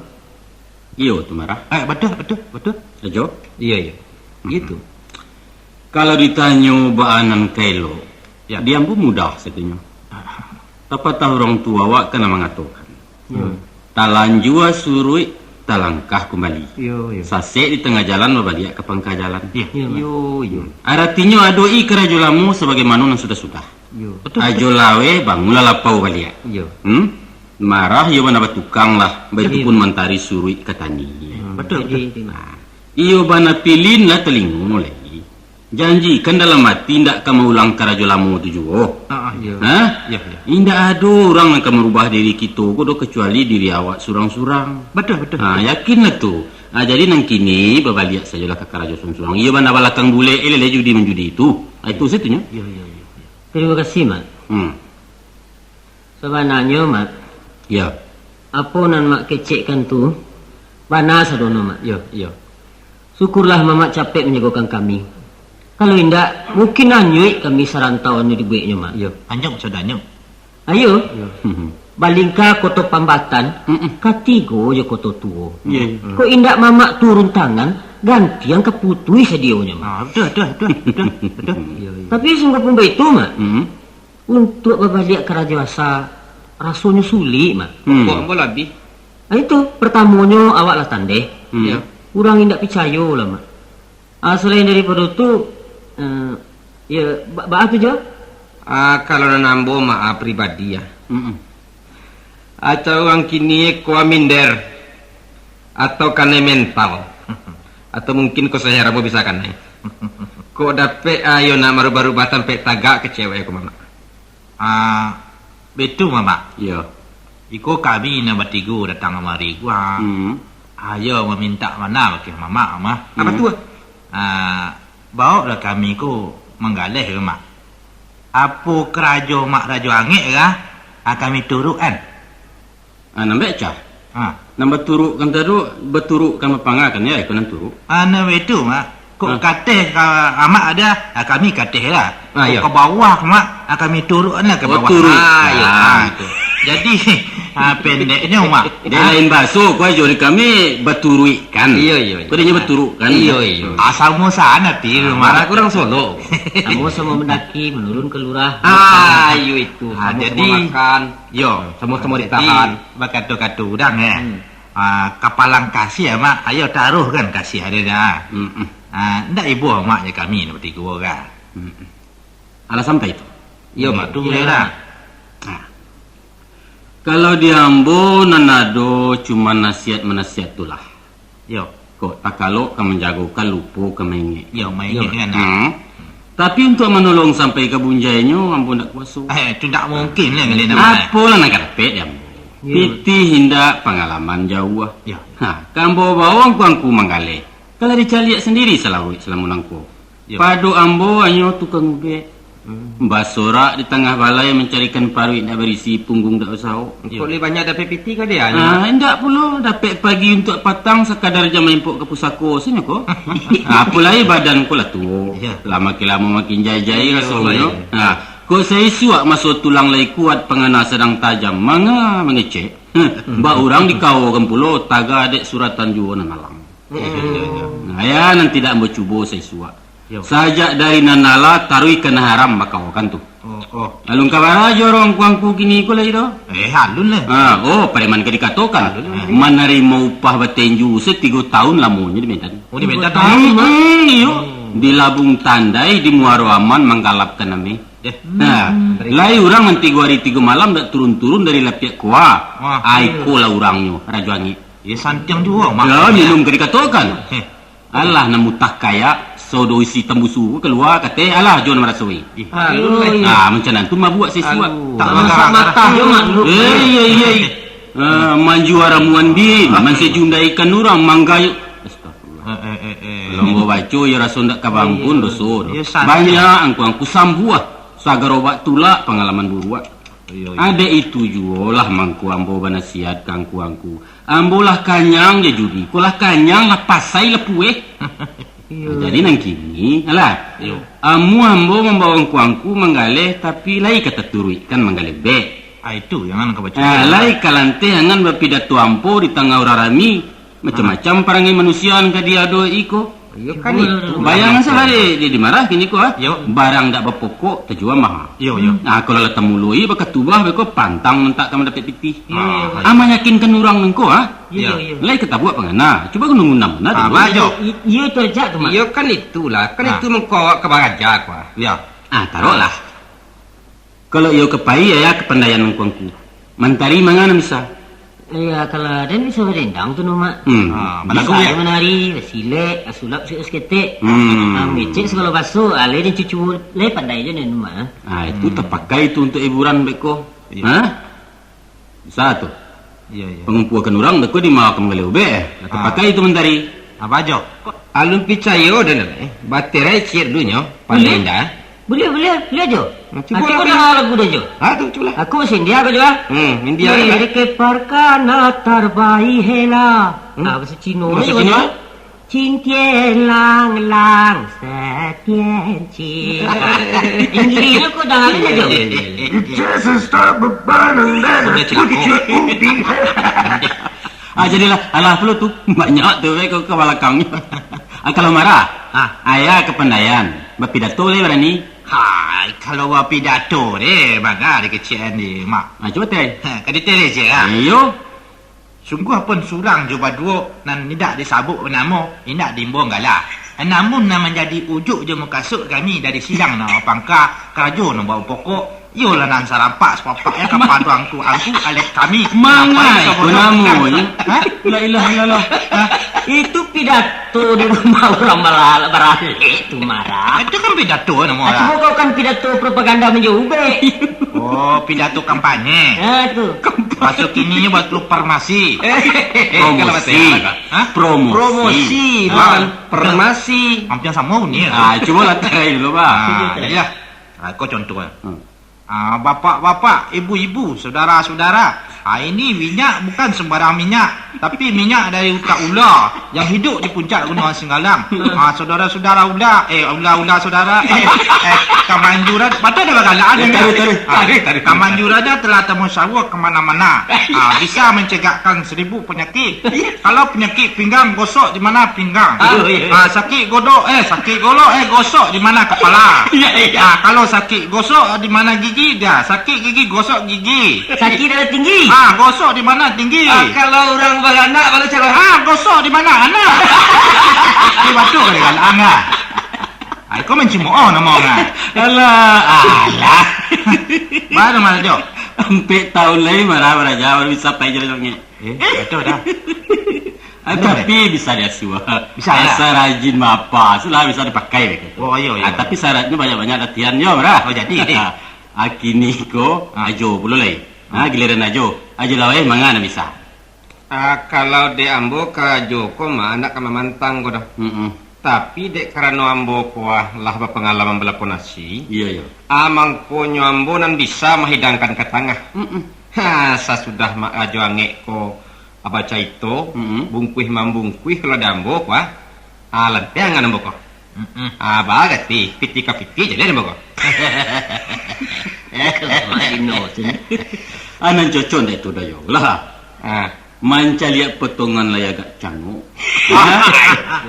Iyo tu, Marah. Eh, betul, betul, betul. Ajo? Iyo, iyo. Mm-mm. Gitu. Kalau ditanyo baa nan ka elok, Ya. Di ambo mudah satunyo. Ah. Tapatah urang tuo awak ka nan mangatokan, Ya. "Talanjua suruik, talangkah kumbali. Yo, yo. Sasek di tangah jalan, babaliak ka pangka jalan." Ya. Ya, Mak. Yo, yo. Aratinyo, adoi karajo lamo sabagaimano nan sudah-sudah. Yo. Betul, Ajo betul. Laweh, bangunlah lapau baliak. Yo. Hmm? Marah, iyo bana batukang lah, baitu Iyo. Pun mantari suruik ka tani. Hmm, Betul, jadi, betul. Nah, iyo bana pilin lah talingo lai. Janjikan dalam ati indak ka maulang karajo lamo tu juo. Ah, ah, iyo. Hah? Iyo, iyo. Indak ado urang nan ka marubah diri kito ko doh, kacuali diri awak surang-surang. Betul, betul, Ha, betul. Yakinlah tu. Ha, jadi nan kini babaliak sajolah ka karajo surang-surang. Iyo bana balakang bulek, eh, leleh judi manjudi tu. Ha, itu satunyo. Iyo, iyo, iyo. Terima kasih, Mak. Hmm. Sabananyo, Mak, Ya. Apo nan Mak kecekkan tu, bana sadono, Mak. Yo, yo. Syukurlah Mamak capek manjagokan kami. Kalau indak, mungkin anyuik kami sarantau anu dibueknyo, Mak. Yo, anyuik maksud anyuik. Ayo, Yo. Balingka Koto Pambatan, Mm-mm. Katigo jo Koto Tuo. Yo. Kok indak Mamak turun tangan, gantiang ka putuih sadionyo, Mak. Ah, betul, betul, betul, betul, betul. Yo, yo. Tapi sungguahpun baitu, Mak. Mm-mm. Untuak babaliak karajo asa, rasonyo sulik, Mak. Hmm. Pokok ambo lah abih. Ah, itu, partamonyo awak lah tandeh. Hmm. Yo. Urang indak picayo lah, Mak. Ah, salain daripado tu, eh, yo, ba-, baa tu jo? Ah, kalau nan ambo, Mak, ah, pribadi, ah. Mm-mm. Atau urang kini ko minder, atau kanai mental, atau mungkin ko sajarah ambo bisa kanai. Kok dapek ayo nak marubah-rubah tampek tagak ka cewek ko, Mamak. Ah, betu, Mamak. Iyo. Iko kami nan batigo datang kamari ko, ah. Hmm. Ayo mamintak bana bakeh Mamak, Mamak. Apa Hmm. tu, ah? Ah, baoklah kami ko manggaleh, Mamak. Apo karajo Mak rajo angek ka, ah, kami turuk, kan? Ah, nan bek cah. Ha. Nan baturukkan tadu, baturukkan bapangakan, ya, iko nan turuk. Ah, nan baitu, Mak. Kok Ha. kateh ka Amak ada, ah, kami kateh lah. Ah, Kok iya. ka bawah, Mak, ah, kami turukkan lah ka Oh, bawah. turuk. Ah, iya. Ah, Ah. tu. Jadi, ah, pendeknyo, Mak. Dek Ah. lain baso, ko ajo di kami baturuikkan. Iya, iya, iya. Ko dek nyo baturukkan. Iya, iya. Ah, samo sana ti, Ah, Mak. Marah kurang Solo. Samo-samo mandaki, manurun ka lurah. Ah, iyo itu. Ah, Samo-samo jadi, makan. Yo, samo-samo dek Jadi, tahan. bakato-kato urang, eh. Hmm. Ah, kapalang kasih, Mak. Ayo taruhkan kasih ado dah. Mm-mm. Ah, ndak ibo Mak je kami nak batigo ka. Mm-mm. Alah sampai tu. Yo, Mak, tu Iyo. je lah. Ah. Kalau di ambo nan ado cuma nasihat-manasihat tu lah. Yo. Kok takalok ka manjagokan, lupo ka maingek. Yo, maingek Yo. kan, ah. Hmm. Tapi untuak manolong sampai ka bunjainyo, ambo ndak kuaso. Eh, tu ndak mungkin lah, ngalih nama. Apolah nan ka dapek di ambo? Yo. Pitih indak, pangalaman jauah. Yo. Ha, ka ambo bawo angku-angku manggaleh. Kalau dicaliak sandiri salawik salamo nangko. Yo. Pado ambo hanyo tukang ubek. Hmm. Basorak di tangah balai mancarikan paruik ndak barisi, punggung ndak basaok. Yo. Kok lai banyak dapek pitih ka dia, Ah, nyo? indak pulo, dapek pagi untuak patang sakadar jam maimpok ka pusako, sanyo ko. Ah, apo lai badan ko lah tuo. Yo. Lah makin lamo makin jai-jai Yo, rasonyo. baik. Ah, kok saisuak maso tulang lai kuat, pangana sadang tajam, manga mangecek. Bak urang dikawokan pulo, taga dek suratan juo nan malang. Mm-mm. Nah, ya, nan tidak ambo cubo saisuak. Yo. Sajak dari nan alah taruih ka nan haram bakawokan tu. Oh, oh. Alun ka barajo urang kuangku kini ko lai doh. Eh, alun lah. Ha, oh, pareman ka dikatokan. Alun lah. Manarimo upah batenju satigo taun lamonyo di Medan. Oh, di Medan. Tigo taun, Mak? Hmm, iyo. Hmm. Di Labung Tandai, di Muaro Aman, manggalapkan ameh. Eh. Nah, Hmm. lai urang nan tigo ari tigo malam dak turun-turun dari lapiak koa. Wah. Ai ko lah urangnyo, Rajo Angik. Iyo, santiang juo, Mak. Yo, minum ka dikatokan. Heh. Alah, nan mutah kayak, sodo isi tambusu ko kalua, kateh, alah, jo nan marasoi. Ih. Aduh, Ah, mancam nan tu mabuak saisuak. Aduh. Tak Masak makan. matah jo, Mak, dulu. Eh, iya, iya, iya. Ah, manjua ramuan bin, mansejundaikan urang, manggayuk. Astagfirullah. Eh, eh, eh, eh. Kalau ambo baco, yo raso ndak ka bangkun, Iya. doso tu. Iya, santiang. Banyak angku-angku sambuah, sagar obat tulak, pangalaman buruak. Iyo, iyo. Dek itu juo lah mangko ambo banasihat ka angku-angku. Ambo lah kanyang jo judi ko, lah kanyang, lah pasai, lah pueh. Iyo. Jadi nan kini, alah. Iyo. Amuah ambo mambawo angku-angku manggaleh, tapi lai ka taturuikkan manggaleh bek. Ah, itu yang nan ka baco. Ah, lai ka lanteh angan bapidato ambo di tangah urang rami. Macam-macam parangai manusia nan ka diadoki ko. Iyo, kan itu. Bayang salah di, di, dimarah kini ko, ah. Iyo. Barang dak bapokok tajua maha. Iyo, iyo. Nah, kalau lah tamuloi bakatubah beko pantang mantak ka mandapek pitih. Iyo, iyo. Ah, mayakinkan urang nan ko, ah. Iyo, iyo. Lai ka tabuak pangana. Cubo gunung-gunung mana tu? Ah, bajo. I-, iyo tu aja tu, Mak. Iyo, kan itulah. Kan itu mangko awak ka baraja ko, ah. Iyo. Ah, taroklah. Kalau iyo ka pai, ayah kapandaian angku-angku. Mantari manga nan bisa? Iyo, kalau den bisa badendang tu, no, Mak. Hmm. Ah, bisa balagu, yo? Manari, basilek, basulap, saketek. Hmm. Ah, mangecek sagalo baso, alai den cucu, lai pandai jo den, Mak. Ah, itu tapakai tu untuak hiburan beko. Iyo. Ha? Bisa tu. Iyo, iyo. Pangumpuakan urang beko di ma ka manggaleh ubek, eh. Tapakai tu mantari. Apa ajo? Alun picayo den, eh. Baterai ciek dunyo, pandai indak? Buliah, buliah, buliah jo. Nah, cubo lah, cubo. Aku dah lagu dah jo. Ah, tu, cubolah. Aku bahasa India ko jo, ah. Hmm, India lah. Mere ke parkana tarbai hela. Hmm. Ah, bahasa Cina jo. Bahasa Cina? Cintien lang lang, setien cin. Inggris ko dah lagu dah jo. Iya, iya, iya, iya. Just stop beban dan sudah cilako. Ah, jadilah, alah, pulo tu. Banyak tu, eh, ke, ke balakang. Ah, kalau marah, ah, ayah kapandaian, bapidato lai barani. Hai, kalau bapidato deh, mangga dikecek ni, Mak. Ah, cubo, Teh. Ha, ka diteh deh, cek, ah. Iyo. Sungguah pun surang jo baduo nan indak disabuik banamo, indak diimbau gala. Namun nan manjadi ujuik jo mukasuik kami dari silang nan bapangka, karajo nan bapokok, iyolah nan sarampak sapapaknyo kapado angku-angku alek kami. Mangai ko namonyo? Ha? La ilaha illallah. Ha? Itu pidato di rumah urang bala-, baralek tu, Marah. Itu kan pidato namo lah. Cubo kau kan pidato propaganda manjo ubek. Oh, pidato kampanye. Ha, tu. Baso kininyo baso farmasi. Promosi. Ha? Promosi. Promosi, bukan farmasi. Hampir samo bunyi. Ah, cubolah tarai dulu, Bang. Ah, jadi lah. Ah, ko contohnyo. Hmm. Ah, bapak-bapak, ibu-ibu, saudara-saudara, ah, ini minyak bukan sembarang minyak, tapi minyak dari utak ula yang hidup di puncak Gunung Singgalang. Ah, saudara-saudara ula, eh, ula-ula saudara, eh, eh, kamanjuran, patut ada bagalaan. Ya, tarik, tarik, ah, tarik, tarik. Kamanjurannya telah tamusyawarah kemana-mana. Ah, bisa mencegahkan seribu penyakit. Kalau penyakit pinggang, gosok di mana pinggang. Ah, iya, iya. Ah, sakit godok, eh, sakit golok, eh, gosok di mana kepala. Iya, iya. Ah, kalau sakit gosok di mana gigi, dah. Sakit gigi, gosok gigi. Sakit darah tinggi. Ah, gosok di mana tinggi. Ah, kalau urang baranak, baru calon. Ah, gosok di mana anak. Di batu kali kan, angah. Ah, kau mancimok, oh, nama orang. Alah, alah. Baru mana, Jo? Ampek tahun lai Marah baraja, baru bisa pai jalan sungai. Eh, betul dah. Ah, betul, tapi eh? Bisa diasuah. Bisa, ya? Asal rajin maapa, sudah bisa dipakai, begitu. Oh, iyo, iyo. Ah, tapi syaratnya banyak-banyak latihan, yo, Marah. Oh, jadi, jadi. Ah, kini ko, ah, Ajo pulo lai. Ah, giliran Ajo. Ajo Laweh, manga nan bisa. Ah, kalau dek ambo ka Ajo ko mah, ndak ka mamantang ko doh. Mm-mm. Tapi dek karano ambo ko, ah, lah bapangalaman balapon nasi, iyo, iyo, ah, mangkonyo ambo nan bisa mahidangkan ka tangah. Mm-mm. Ha, sasudah Mak Ajo angek ko, ah, bacaito, mm-mm, bungkuih mambungkuih kalau dek ambo ko, ah, ah, lantiangan ambo ko. Mm-mm. Ah, barati pitih ka pitih jadi ambo ko. Eh, kalau Mak Dino tu. Ah, nan cocok dek tu, Dayo. Lah. Ah. Mancaliak potongan lai agak cangok. Ah,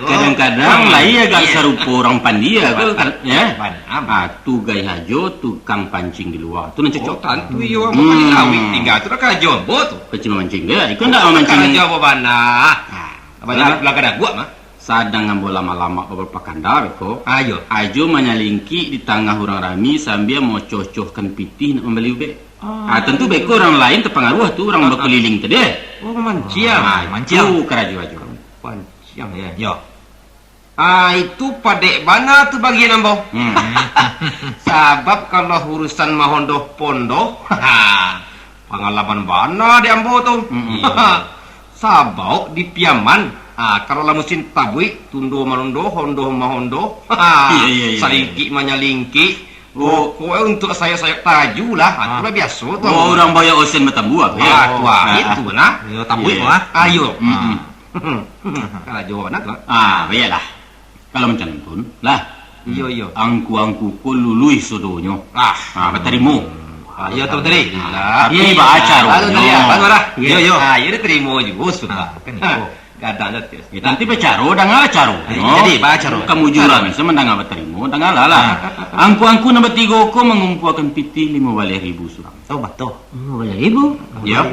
kadang-kadang lai agak sarupo urang pandia ko, kan, ya. Ah, tu gai hajo tukang pancing di lua. Tu nan cocok. Oh, tantu iyo, ambo kan di lawik tingga tu, dah karajo ambo tu. Pancing mamancing dia. Iko ndak mamancing. Karajo ambo bana. Ah, bana belakang daguak mah. Sadang ambo lamak-lamak babapakanda beko. Ah, iyo. Ajo manyalingkik di tangah urang rami sambia maocoh-ocohkan pitih nak mambali ubek. Ah, tantu beko urang lain tapangaruah tu, urang bakuliling tadi, eh. Oh, mamanciang. Ah, manciang. Tu karajo Ajo. Panciang, ya. Yo. Ah, itu padek bana tu bagian ambo. Hmm. Sabab kalau urusan mahondoh-pondoh, pangalaman bana di ambo tu. Mm-mm. Sabauk di Piaman, ah, kalau lah musim tabuik, tundo manondo, hondoh mahondo, iya, iya, iya, salingkik manyalingkik, Oh. Pokoknyo untuak sayok-sayok taju lah. Ah, tu lah biaso tu. Oh, urang bayar osen batambu, ah, yo? Ah, tu, ah, itu nah. Yo, tabuik, iyo. Ah. Ayo. Mm-mm. Karajo nak tu. Ah, baiklah. Kalau macam tu, lah. Iyo, iyo. Angku-angku ko luluih sodonyo. Ah. Ah, batarimo. Ah, iyo, tu tadi. Ah, tapi iyo, iyo. Baa caronyo? Lalu tadi, ah, baru lah. Iyo, iyo. Ah, iyo, ditarimo juo sudah. Ah, kan iko. Gadang dah, Tius. Ya, nanti bacaro, dangalah caro. Jadi, bacaro. Kamu jurang bisa mandanga batarimo, dangalah lah. Ah. Angku-angku nan batigo ko mangumpuakan pitih limo baleh ribu surang. Oh, batua. Limo baleh ribu? Ya,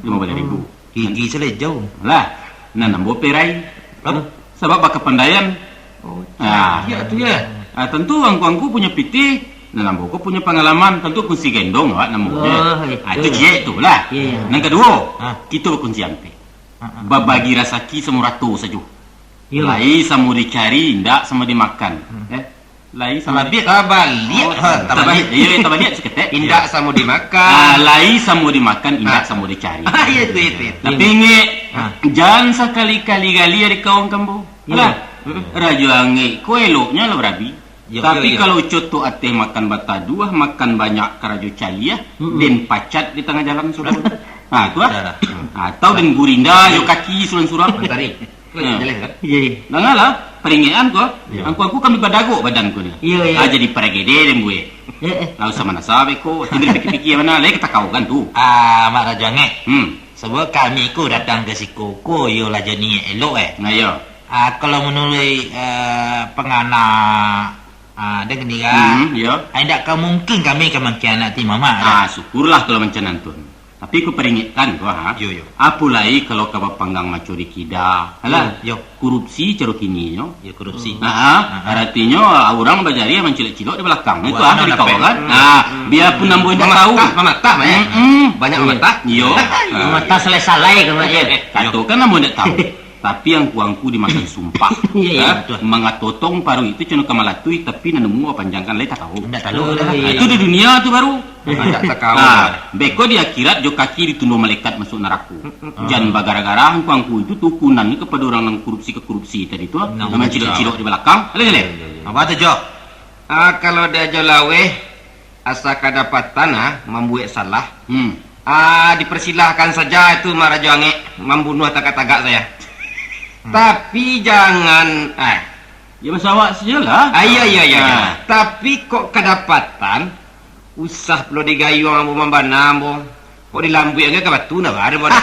limo baleh ribu. Gigi salejau. Lah, nan ambo perai. Apo? Sabab bakapandaian. Oh, ah, iyo tu, yo. Ah, tantu angku-angku punyo pitih, nan ambo ko punyo pangalaman, tantu kunsi gendong awak namonyo. Oh, ah, itu. Itu ciek tu lah. Iyo, iyo. Nan kaduo, ah, kito bakunsi ampek. Ah, ah. Babagi rasaki samo rato sajo. Iyo. Lai samo dicari, indak samo dimakan. Hmm. Eh, lai samo di- Tabaliak. Tabaliak. Oh, ha, tabaliak. Tabaliak. Iyo, iyo, tabaliak saketek. Indak samo dimakan. Ah, lai samo dimakan, indak samo dicari. Ah, iyo, itu, itu, itu. Tapi ingek, ah, jan sakali-kali gali ari kawan kambo. Iyo. Alah, Rajo Angek ko eloknyo lah barabi. Yo, tapi yo, yo. Kalau coto ateh makan bataduah, makan banyak karajo caliah, mm-mm, den pacat di tangah jalan sudah. Ha, tu lah. Dah, dah. Atau den gurinda jo kaki surang-surang. Mantari. Ha. Jaleh, kan? Iya, iya. Dangalah, paringekan ko. Iya. Angku-angku kami badagok badan ko ni. Iya, iya. Ah, jadi paragede den buek. Eh, eh. Lah usah manasa beko. Tadi pikir-pikir mana, lai katakau kan tu. Ah, Mak Rajo Angek. Hmm. Sabab kami ko datang ka siko ko, iyo lah jadi elok, eh. Nah, iyo. Ah, kalau manuruik, eh, pangana, ah, den kini kan, hmm, iyo, ah, indak ka mungkin kami ka mangkhianati mamak, kan? Ah, syukurlah kalau macam nan tu. Tapi ku paringekkan ko, ha. Yo, yo. Apo lai kalau ka bapanggang maco di kida. Alah, yo, yo. Korupsi caro kininyo. Yo, korupsi. Ah, ah, ah, ah. Aratinyo, ah, urang bajariah mancilok-cilok di balakang. Itu ah, di kawan kan. Hmm. Ah, biarpun ambo indak tahu. Mamatah, mamatah, Mak, eh. Mm-mm. Banyak mamatah. Iyo. Mamatah salai-salai ka, Mak, yo. Kato kan ambo indak tahu. Tapi angku-angku dimakan sumpah. Iya, iya, ha? Betul. Mangatotong paruik itu cuma ka malatui, tapi nan umua panjangkan lai takau. Indak tahu. Oh, iya. Nah, itu di dunia tu baru. Indak takau. Nah, beko di akhirat jo kaki ditundo malaikat masuk narako. Mm-mm. Jan bagara-gara angku-angku itu tukunannyo kapado urang nan korupsi ka korupsi tadi tu, nah, nan mancilok-cilok di balakang. Alah, alah. Iya, iya, iya. Apa tu, Jo? Ah, kalau di Ajo Laweh, asa kadapatan, ah, mambuek salah, hmm, ah, dipersilahkan saja itu Mak Rajo Angek mambunuah tagak-tagak saya. Hmm. Tapi jangan, ah. Ya, masalah awak sajalah. Ah, iya, iya, iya, iya. Ah. Tapi kok kadapatan, usah pulo digayuang ambo mambana ambo. Kok dilambuikan ka batu nah, baru, baru.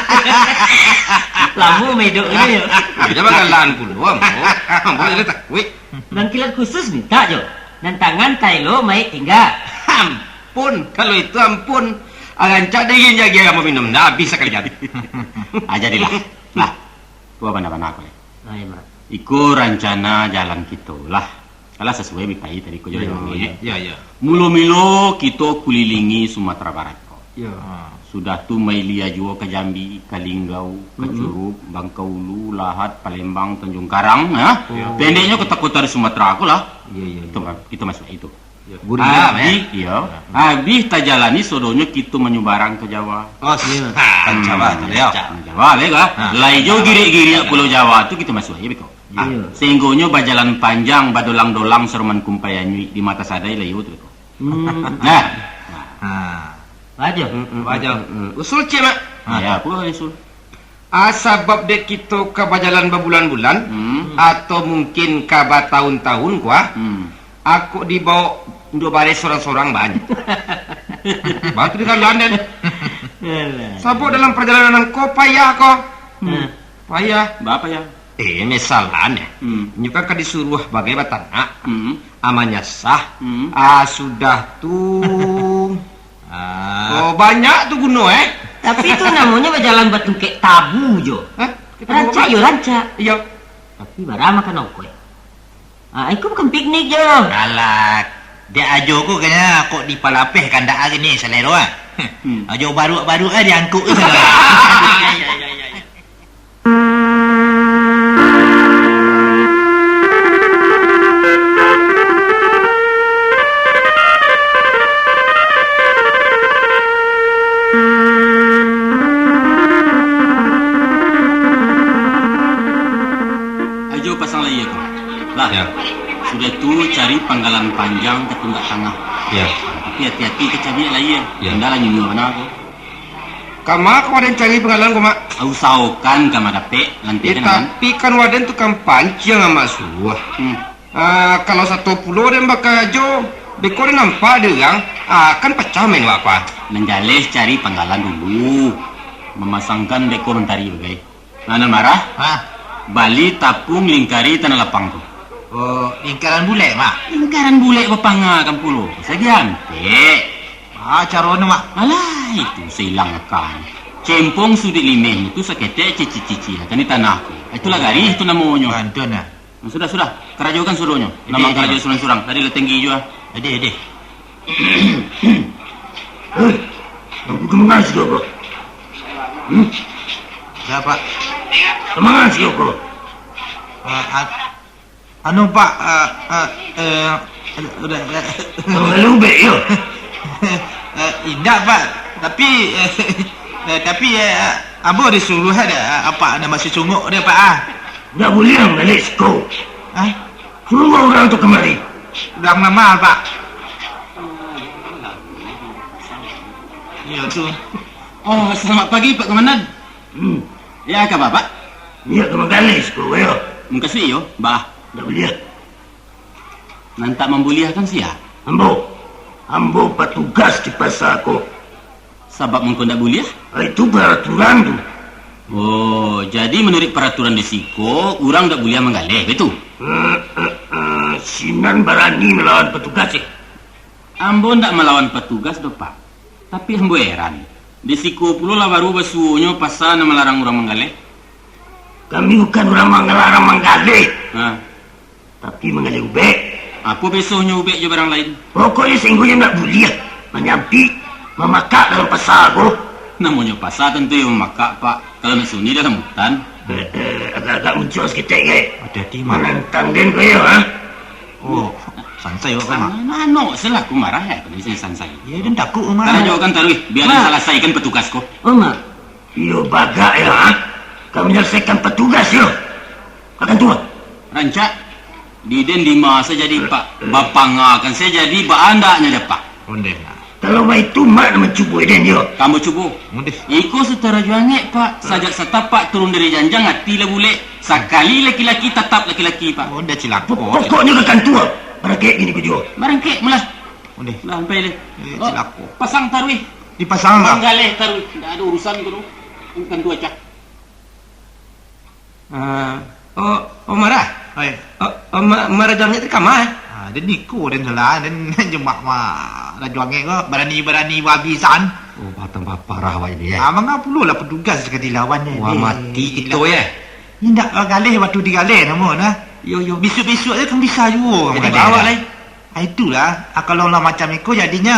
Lamo medok ni, yo. Aja bagalan pulo ambo. Ambo jadi takuik. Nan kilat khusus mintak, Jo. Nan tangan taelo maik tingga. Ampun, kalau itu ampun. Ah, rancak dingin jagi ambo minum. Ndak habis sakali jadi. Ah, jadilah. Nah, tua bana-bana ko, eh. Ah, iya, Mak. Iko rancana jalan kito lah. Alah, sasuai bi pai tadi ko jo. Iyo, Rajo Angek. Iyo, iyo. Mulo-mulo kito kulilingi Sumatera Barat ko. Iyo. Ha. Sudah tu mailia juo ka Jambi, ka Linggau, ka, mm-mm, Curup, Bangkaulu, Lahat, Palembang, Tanjung Karang, ha? Iyo. Pendeknyo kota-kota di Sumatera ko lah. Iyo, iyo, iyo. Kito ma-, kito masuak itu. Iyo. Gurinda, eh? Abih, iyo. Ha. Abih tajalani sodonyo kito manyubarang ka Jawa. Oh, sini. Ka Jawa tu, yo. Ka Jawa, lai ka? Ha. Lai jo girik-girik Pulau Jawa tu kito masuak aja beko. Ah, iyo. Sehinggonyo bajalan panjang, badolang-dolang saroman kumpai anyuik di mata sadai lah iyo tu ko. Hmm. Nah. Ha. Bajo. Mm, mm, mm, mm. Usul ciek, Mak. Ha, ya, apo usul? Ah, sabab dek kito ka bajalan babulan-bulan, hmm, atau mungkin ka batahun-tahun ko, ah. Hmm. Aku dibaok duo bareh sorang-sorang banyak. Batu di kalan den. Alah. Sabab dalam pajalanan ko payah ko. Hmm. Payah. Baa payah? Eh, misalnyo, hmm, inyo kan ka disuruah bagai batanak, hmm, amanya sah, hmm, ah, sudah tu, ah. Oh, banyak tu guno, eh. Tapi tu namonyo bajalan batungkek tabu jo. Hah? Rancak yo, rancak. Iyo. Tapi bara makan ongkoih. Ah, iko bukan piknik jo. Alah, dek Ajo ko kayaknyo kok dipalapeh kandak ari ni salero, ah. Hmm. Ajo baruak-baruak, ah, diangkuk tu salah. Ajo pasang lai ko. Lah. Ya. Sudah tu cari panggalan panjang ka tunggak tangah. Yo. Tapi ati-ati ka cabiak lai, yo. Yo. Indak lah nyunyua bana ko. Kama ka waden cari panggalan ko, Mak? Usahokan kama dapek, lantikan. Yo, kan? Tapi kan waden tukang panciang, Mak, suah. Hmm. Ah, kalau sato pulo den bakarajo, beko den nampak dek urang, ah, kan pacah main wak ko. Nan jaleh cari panggalan dulu. Mamasangkan beko mantari bagai. Nah, nan marah? Hah? Bali tapuang lingkari tanah lapang tu. Oh, lingkaran bulek, Mak? Lingkaran bulek bapangakan pulo. Sagian, Pek. Ah, caronyo, Mak? Alah, itu sailang akan. Cempong suduik limeh tu saketek cici-cici akan di tanah tu. Itulah garih tu namonyo. Bantuan, nah. Nah, sudah, sudah. Karajokan suruahnyo. Ade, ade, karajo surang-surang. Tadi lah tinggi juo. Ade, ade. Eh, kamu kemana sih, Bapak? Hmm? Ya, Pak. Kemana sih, Bapak? Eh, a-, anu, Pak, eh, eh, eh, udah, udah. Kamu ubek, yo? Eh, indak, Pak. Tapi, eh, eh, tapi, eh, ambo disuruah ado, eh, apak nan masih sungguak ado, Pak, ah. Ndak buliah manggaleh siko. Hah? Suruah urang tu kamari. Urang ma, Pak? Iyo tu. Oh, selamat pagi, Pak Komandan. Hmm. Ya, kaba, Pak? Niat ka manggaleh siko, yo? Mukasuik iyo, Bah. Ndak buliah. Nan tak mambuliahkan sia? Ambo. Ambo patugas di pasa ko. Sabab mangko ndak buliah? Ah, itu paraturan tu. Oh, jadi manuruik paraturan di siko, urang ndak buliah manggaleh, baitu? Eh, eh, eh, sinan barani malawan patugas, eh? Ambo ndak malawan patugas doh, Pak. Tapi ambo heran. Di siko pulo lah baru basuonyo pasa nan malarang urang manggaleh. Kami bukan urang manggalarang manggaleh. Ha. Tapi manggaleh ubek. Apo besohnyo ubek jo barang lain? Pokoknyo sainggonyo ndak buliah manyampik, mamakak dalam pasa ko. Namonyo pasa tantu iyo mamakak, Pak. Kalau nak sunyi dalam hutan. Eh, eh, agak-agak muncuang saketek, eh. Hati-hati, Mak. Manantang den ko yo, ha? Oh, sansai awak, Mak. Mano selaku marah, eh, kalau bisa sansai. Iyo, den takuik, Mak. Karajokan taruih, biar den salasaikan patugas ko. Oh, Mak. Iyo bagak yo, ha? Ka manyalasaikan patugas yo. Akan tuo. Rancak. Di den dima sajo jadi, Pak. Bapangakan sajo jadi, baandaknyo ja, Pak. Ondeh, nah. Kalau baitu, Mak nan mancubo den yo. Ambo cubo. Ondeh. Iko Sutan Rajo Angek, Pak. Sajak satapak turun dari janjang, ati lah bulek. Sakali laki-laki, tatap laki-laki, Pak. Ondeh, cilako. Pokoknyo ka kantua. Barangkek kini ko juo. Barangkek mulah. Ondeh. Lah, sampai deh. Eh, oh, cilako. Pasang taruih. Dipasang, Pak. Manggaleh taruih. Ndak ado urusan ko doh. Bukan tu acah. Ah, oh, oh, marah? Oi. Oh, oh, ma-, marah jam ni kama, eh? Ah, den niko, den salah, den jemak ma-, Rajo Angek ko, barani-barani babisan. Oh, batang baparah awak ini, eh? Ah, manga pulo lah petugas ka dilawan, eh. Wah, mati kito, eh. Indak galeh, waktu digaleh namo, nah. Yo, yo. Bisuak-bisuak je kan bisa juo. Jadi, bawa lah. Ah, itulah, ah, kalau lah macam iko jadinyo,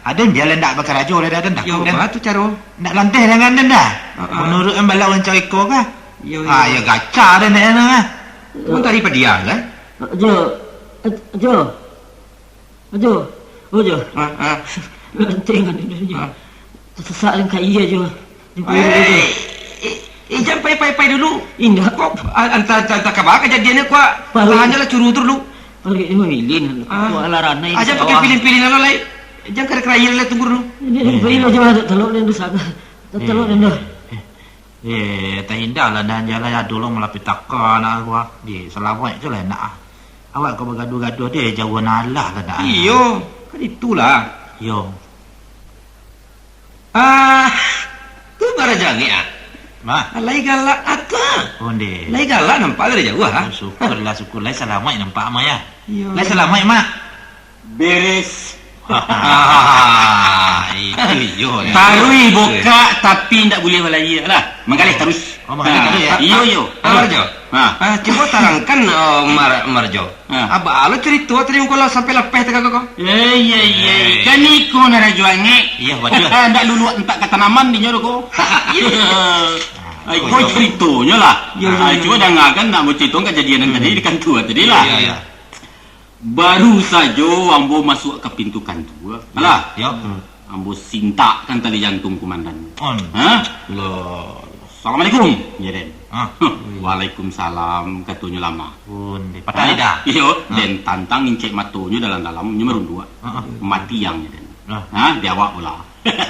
aden bialah ndak bakarajo lah, aden takuik. Yo, den. Baa tu caro? Ndak lanteh dengan den dah. Ha, ha. Menurut den bala urang caro iko kah? Yo, yo. Ah, yo gaca den dah, nah. Mantari padiam, kan? Jo, Jo, Jo, Jo. Ha, ha. Lanteh dengan den, Jo. Ha. Tasasak den ka iya, Jo. Jumpa dulu, Jo. Eh, eh, eh, jan pai-pai-pai dulu. Indak. Kok, a-, anta, anta, anta kaba kajadiannyo, kok? Baru. Tahan lah curu tu dulu. Paruik ni mamilin. Ah. Kok alah ranai. Aja pakai pilin-pilin lah, lai. Jan kada karaia lah, tunggu dulu. Ini, ini, ini, Jo, talok den tu saga. Talok den tu. Eh, eh, tak indah lah, dan jalan ado lo malah petaka nak gua. Di, salamaik tu lah nak. Awak kau bagaduh-gaduh deh, jauhan alah lah nak. Iyo, kan itulah. Iyo. Ah, tu Baraja Angek, ah. Mah. Lai galak, ah, tu, ah. Onde. Lai galak nampak dari jauah, ah. Oh, syukurlah, syukur. Lai salamaik nampak, Mak, ya? Iyo. Lai salamaik, Mak? Beres. Ah, itu iyo, ya. Taruih bukak, tapi ndak buliah balaia lah. Manggaleh taruih. Oh, manggaleh taruih, ya? Iyo, iyo. Ah, Marjo. Ah. Ah, cubo tarangkan, oh, Mar-, Marjo. Ha. Aba lo carito tadi, mangko lah sampai lapeh tagak ko. Eh, iya, iya. Eh. Kan iko nan Rajo Angek. Iya, batua. Ndak luluak entak ka tanaman dinyo tu ko. Ai, ko caritonyo lah. Iya, iya, iya. Cubo dangakan nak bacarito kajadian nan tadi di kantua tadi lah. Iya, iya. Baru sajo ambo masuak ka pintu kantua. Alah. Iya. Ambo sintakkan tali jantung kumandan. On. Ha? Lah. "Assalamualaikum," jar den. Ah. "Waalaikumsalam," katonyo lamo. Pun, deh. Patah lidah. Iyo, ah, den tantang incek matonyo dalam-dalam, nyo marunduak. Ah, ah. Mati ang, jar den. Ah. Ha, di awak pulo.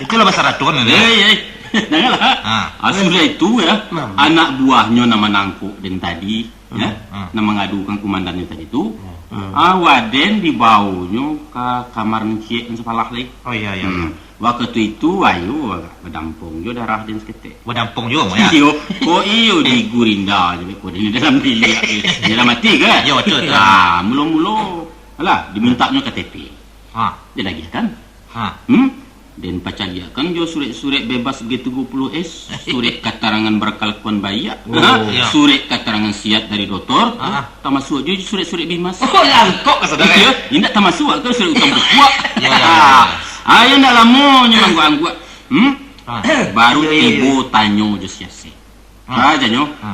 Itulah basaraton, kan? Eh, eh. Janganlah. Ah. Ah, sudah itu, yo, anak buahnyo nan manangkok den tadi, yo, ah, nan mangadukan kumandannyo tadi tu, ah, waden dibaonyo ka kamar nan ciek nan sapalah lai. Oh, iyo, iyo, iyo. Hmm. Wakatu itu, ayo, badampong jo darah den saketek. Badampong juo, Mak, yo? Iyo. Kok iyo digurinda jo beko den dalam biliak tu. Dalam ati, kan? Yo, betul, betul. Ah, mulo-mulo, alah, dimintaknyo K T P. Ha. Diagiahkan. Ha. Hmm? Den pacaliakkan jo surek-surek bebas G tiga puluh S, surek katarangan bakalakuan baiak, oh, ha? Iyo. Surek katarangan siat dari dotor, ha, tamasuak juo surek-surek bimas. Oh, langkok ka saudara. Iyo, indak tamasuak ka surek utang bukuak. Iyo, iyo, iyo. Ah, iyo, indak lamo nyo angguak-angguak. Hmm? Ha. Baru iyo, iyo, tibo iyo, tanyo jo si Asep. Ha. Ha, janyo. Ha.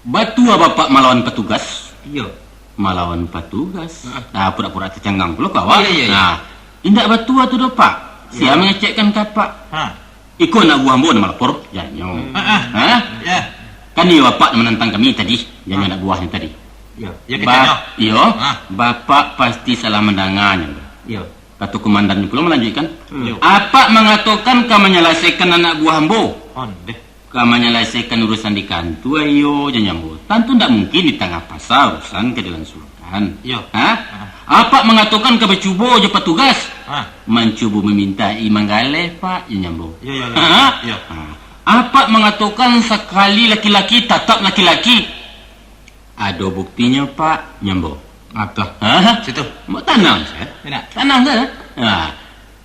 Batua bapak malawan patugas? Iyo. Malawan patugas? Heeh. Nah, pura-pura tacangang pulo ka awak. Iyo, iyo, iyo. Nah, indak batua tu doh, Pak. Sia mangecekkan ka apak. Ha. Iko anak buah ambo nan malapor, janyo. Hmm. Heeh. Ha? Yo. Kan iyo apak nan manantang kami tadi, janyo anak buahnyo tadi. Iyo. Yo, ba-, keceknyo. Iyo. Ha. Bapak pasti salah mandanga nyo. Iyo. Kato komandan pulo malanjuikkan. Hmm. Iyo. Apak mangatokan ka manyalasaikan anak buah ambo. Ondeh. Ka manyalasaikan urusan di kantua, iyo, janyo ambo. Tantu ndak mungkin di tangah pasa urusan ka dilansuangkan. Iyo. Ha? Ha. Apak mangatokan ka bacubo jo patugas. Ha. Mancubo mamintai manggaleh, Pak, janyo ambo. Iyo, iyo, iyo. Ha? Iyo. Ha. Apak mangatokan sakali laki-laki, tatap laki-laki. Ado buktinyo, Pak, janyo ambo. Apo? Ha? Situ. Ambo tanang sajo. Tanang sajo. Ha.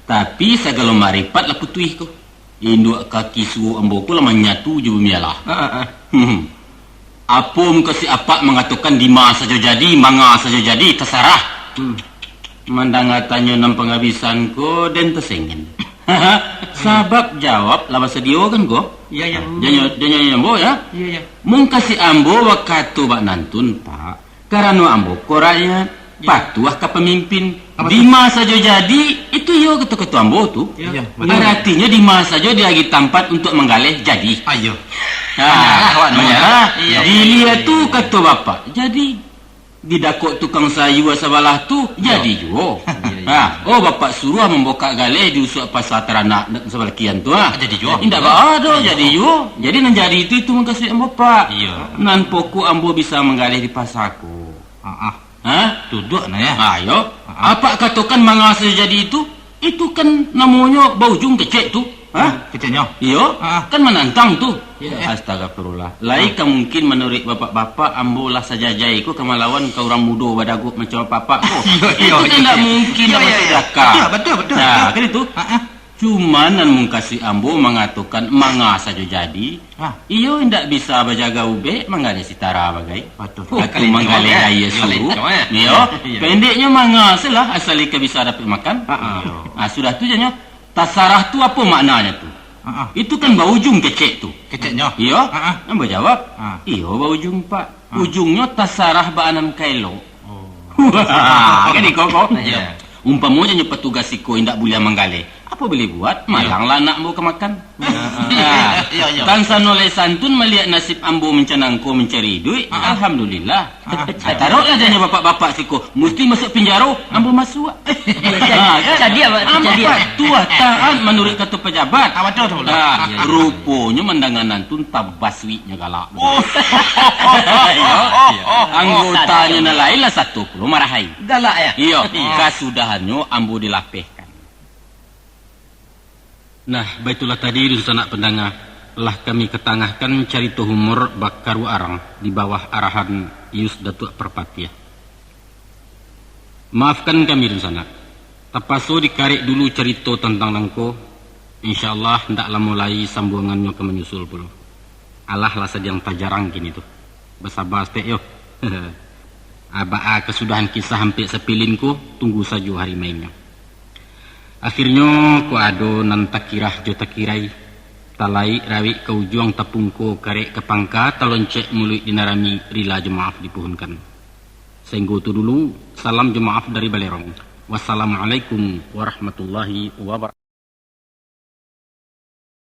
Tapi sagalo maripat lah putuih ko. Induak kaki suok ambo ko lah manyatu jo bumi alah. Ha, ha, ha. Hmm. Apo mukasuik apak mangatokan dima sajo jadi, manga sajo jadi, tasarah. Hmm. Mandanga tanyo nan pangabisan ko, den tasengen. Sabab jawab lah basadio kan ko? Iyo, iyo. Janyo, janyo, janyo ambo, yo. Iyo, iyo. Mukasuik ambo bakato bak nantun, Pak. Karano ambo ko rakyat, iyo, patuah ka pamimpin. Apo tu? Dima sajo jadi, itu iyo kato-kato ambo tu. Iyo. Iyo, batua. Aratinyo dima sajo diagiah tampat untuak manggaleh jadi. Ayo. Ha, manyarah awak tu. Manyarah. Iyo. Dilia tu kato bapak. Jadi, didakok tukang sayua sabalah tu, iyo, jadi juo. Iyo, iyo. Ha, oh, bapak suruah mambukak galeh di usuak pasa taranak sabalah kian tu, ha. Jadi juo. Indak baa doh, iyo, jadi juo. Jadi nan jadi itu, itu mukasuik ambo, Pak. Iyo. Nan pokok ambo bisa manggaleh di pasa ko. Ha, ha. Ha? Duduak nah, yo. Ha, iyo. Ha, ha. Apak katokan manga sajo jadi itu, itu kan namonyo baujung kecek tu. Ha? Hmm, keceknyo. Iyo, ha, ha, kan manantang tu. Iyo, iyo. Astagfirullah. Lai, ha, ka mungkin manuruik bapak-bapak, ambo lah sajajai ko ka malawan ka urang mudo badagok macam apak-apak ko. Iyo, iyo, iyo. Itu kan ndak mungkin, iyo, ndak, iyo, masuk, iyo, akal. Batua, batua, batua, nah, batua. Kan itu. Ha, ha. Cuma nan mukasuik ambo mangatokan manga sajo jadi. Ha. Iyo indak bisa bajaga ubek, manggaleh sitara bagai. Batua. Atau manggaleh aia suruah. Iyo. Iyo. Pendeknyo manga sajolah, asal ika bisa dapek makan. Ha, ha. Iyo. Ha, sudah tu janyo, tasarah tu apo maknanyo tu? Ha, ha. Itu kan baujung kecek tu. Keceknyo. Iyo. Ha, ha. Ambo jawab, ha, iyo baujung, Pak. Ha. Ujungnyo tasarah baa nan ka elok. Oh. Wah, kan iko ko? Iyo. Umpamo janyo patugas iko indak buliah manggaleh, apo buliah buat? Iyo. Malanglah anak ambo ka makan. Iyo. Nah, iyo, iyo. Tan sano lai santun maliek nasib ambo mancana ko mancari iduik, ha, ha, alhamdulillah. Ha, ha. Ah, taroklah janyo bapak-bapak siko, musti masuak pinjaro, ambo masuak. Ha, kan? Cadiak, Pak, cadiak. Ambo patuah taat manuruik kato pajabat. Ah, batua tu, batua. Nah, iyo, iyo, ruponyo mandanga nantun tabasuiknyo galak. Oh. Iyo, iyo. Anggotanyo nan lain lah satu pulo marahai. Galak, yo? Iyo, iyo, kasudahannyo ambo dilapehkan. Nah, baitulah tadi, dunsanak pandanga, lah kami katangahkan carito humor Bakaru Arang di bawah arahan Yus Datuak Parpatiah. Maafkan kami, dunsanak. Tapaso dikarek dulu carito tantang nangko. Insya Allah, ndak lamo lai sambuangannyo ka manyusul pulo. Alah lah sadiang tajarang kini tu. Basaba saketek yo. Baa kasudahan kisah ampek sapilin ko, tunggu sajo hari mainnyo. Akhirnyo, ko ado nan takirah jo takirai, talaik rawik ka ujuang, tapungko karek ka pangka, taloncek muluik di nan rami, rila jo maaf dipuhunkan. Sainggo tu dulu, salam jo maaf dari Balerong. Wassalamualaikum warahmatullahi wabarakatuh.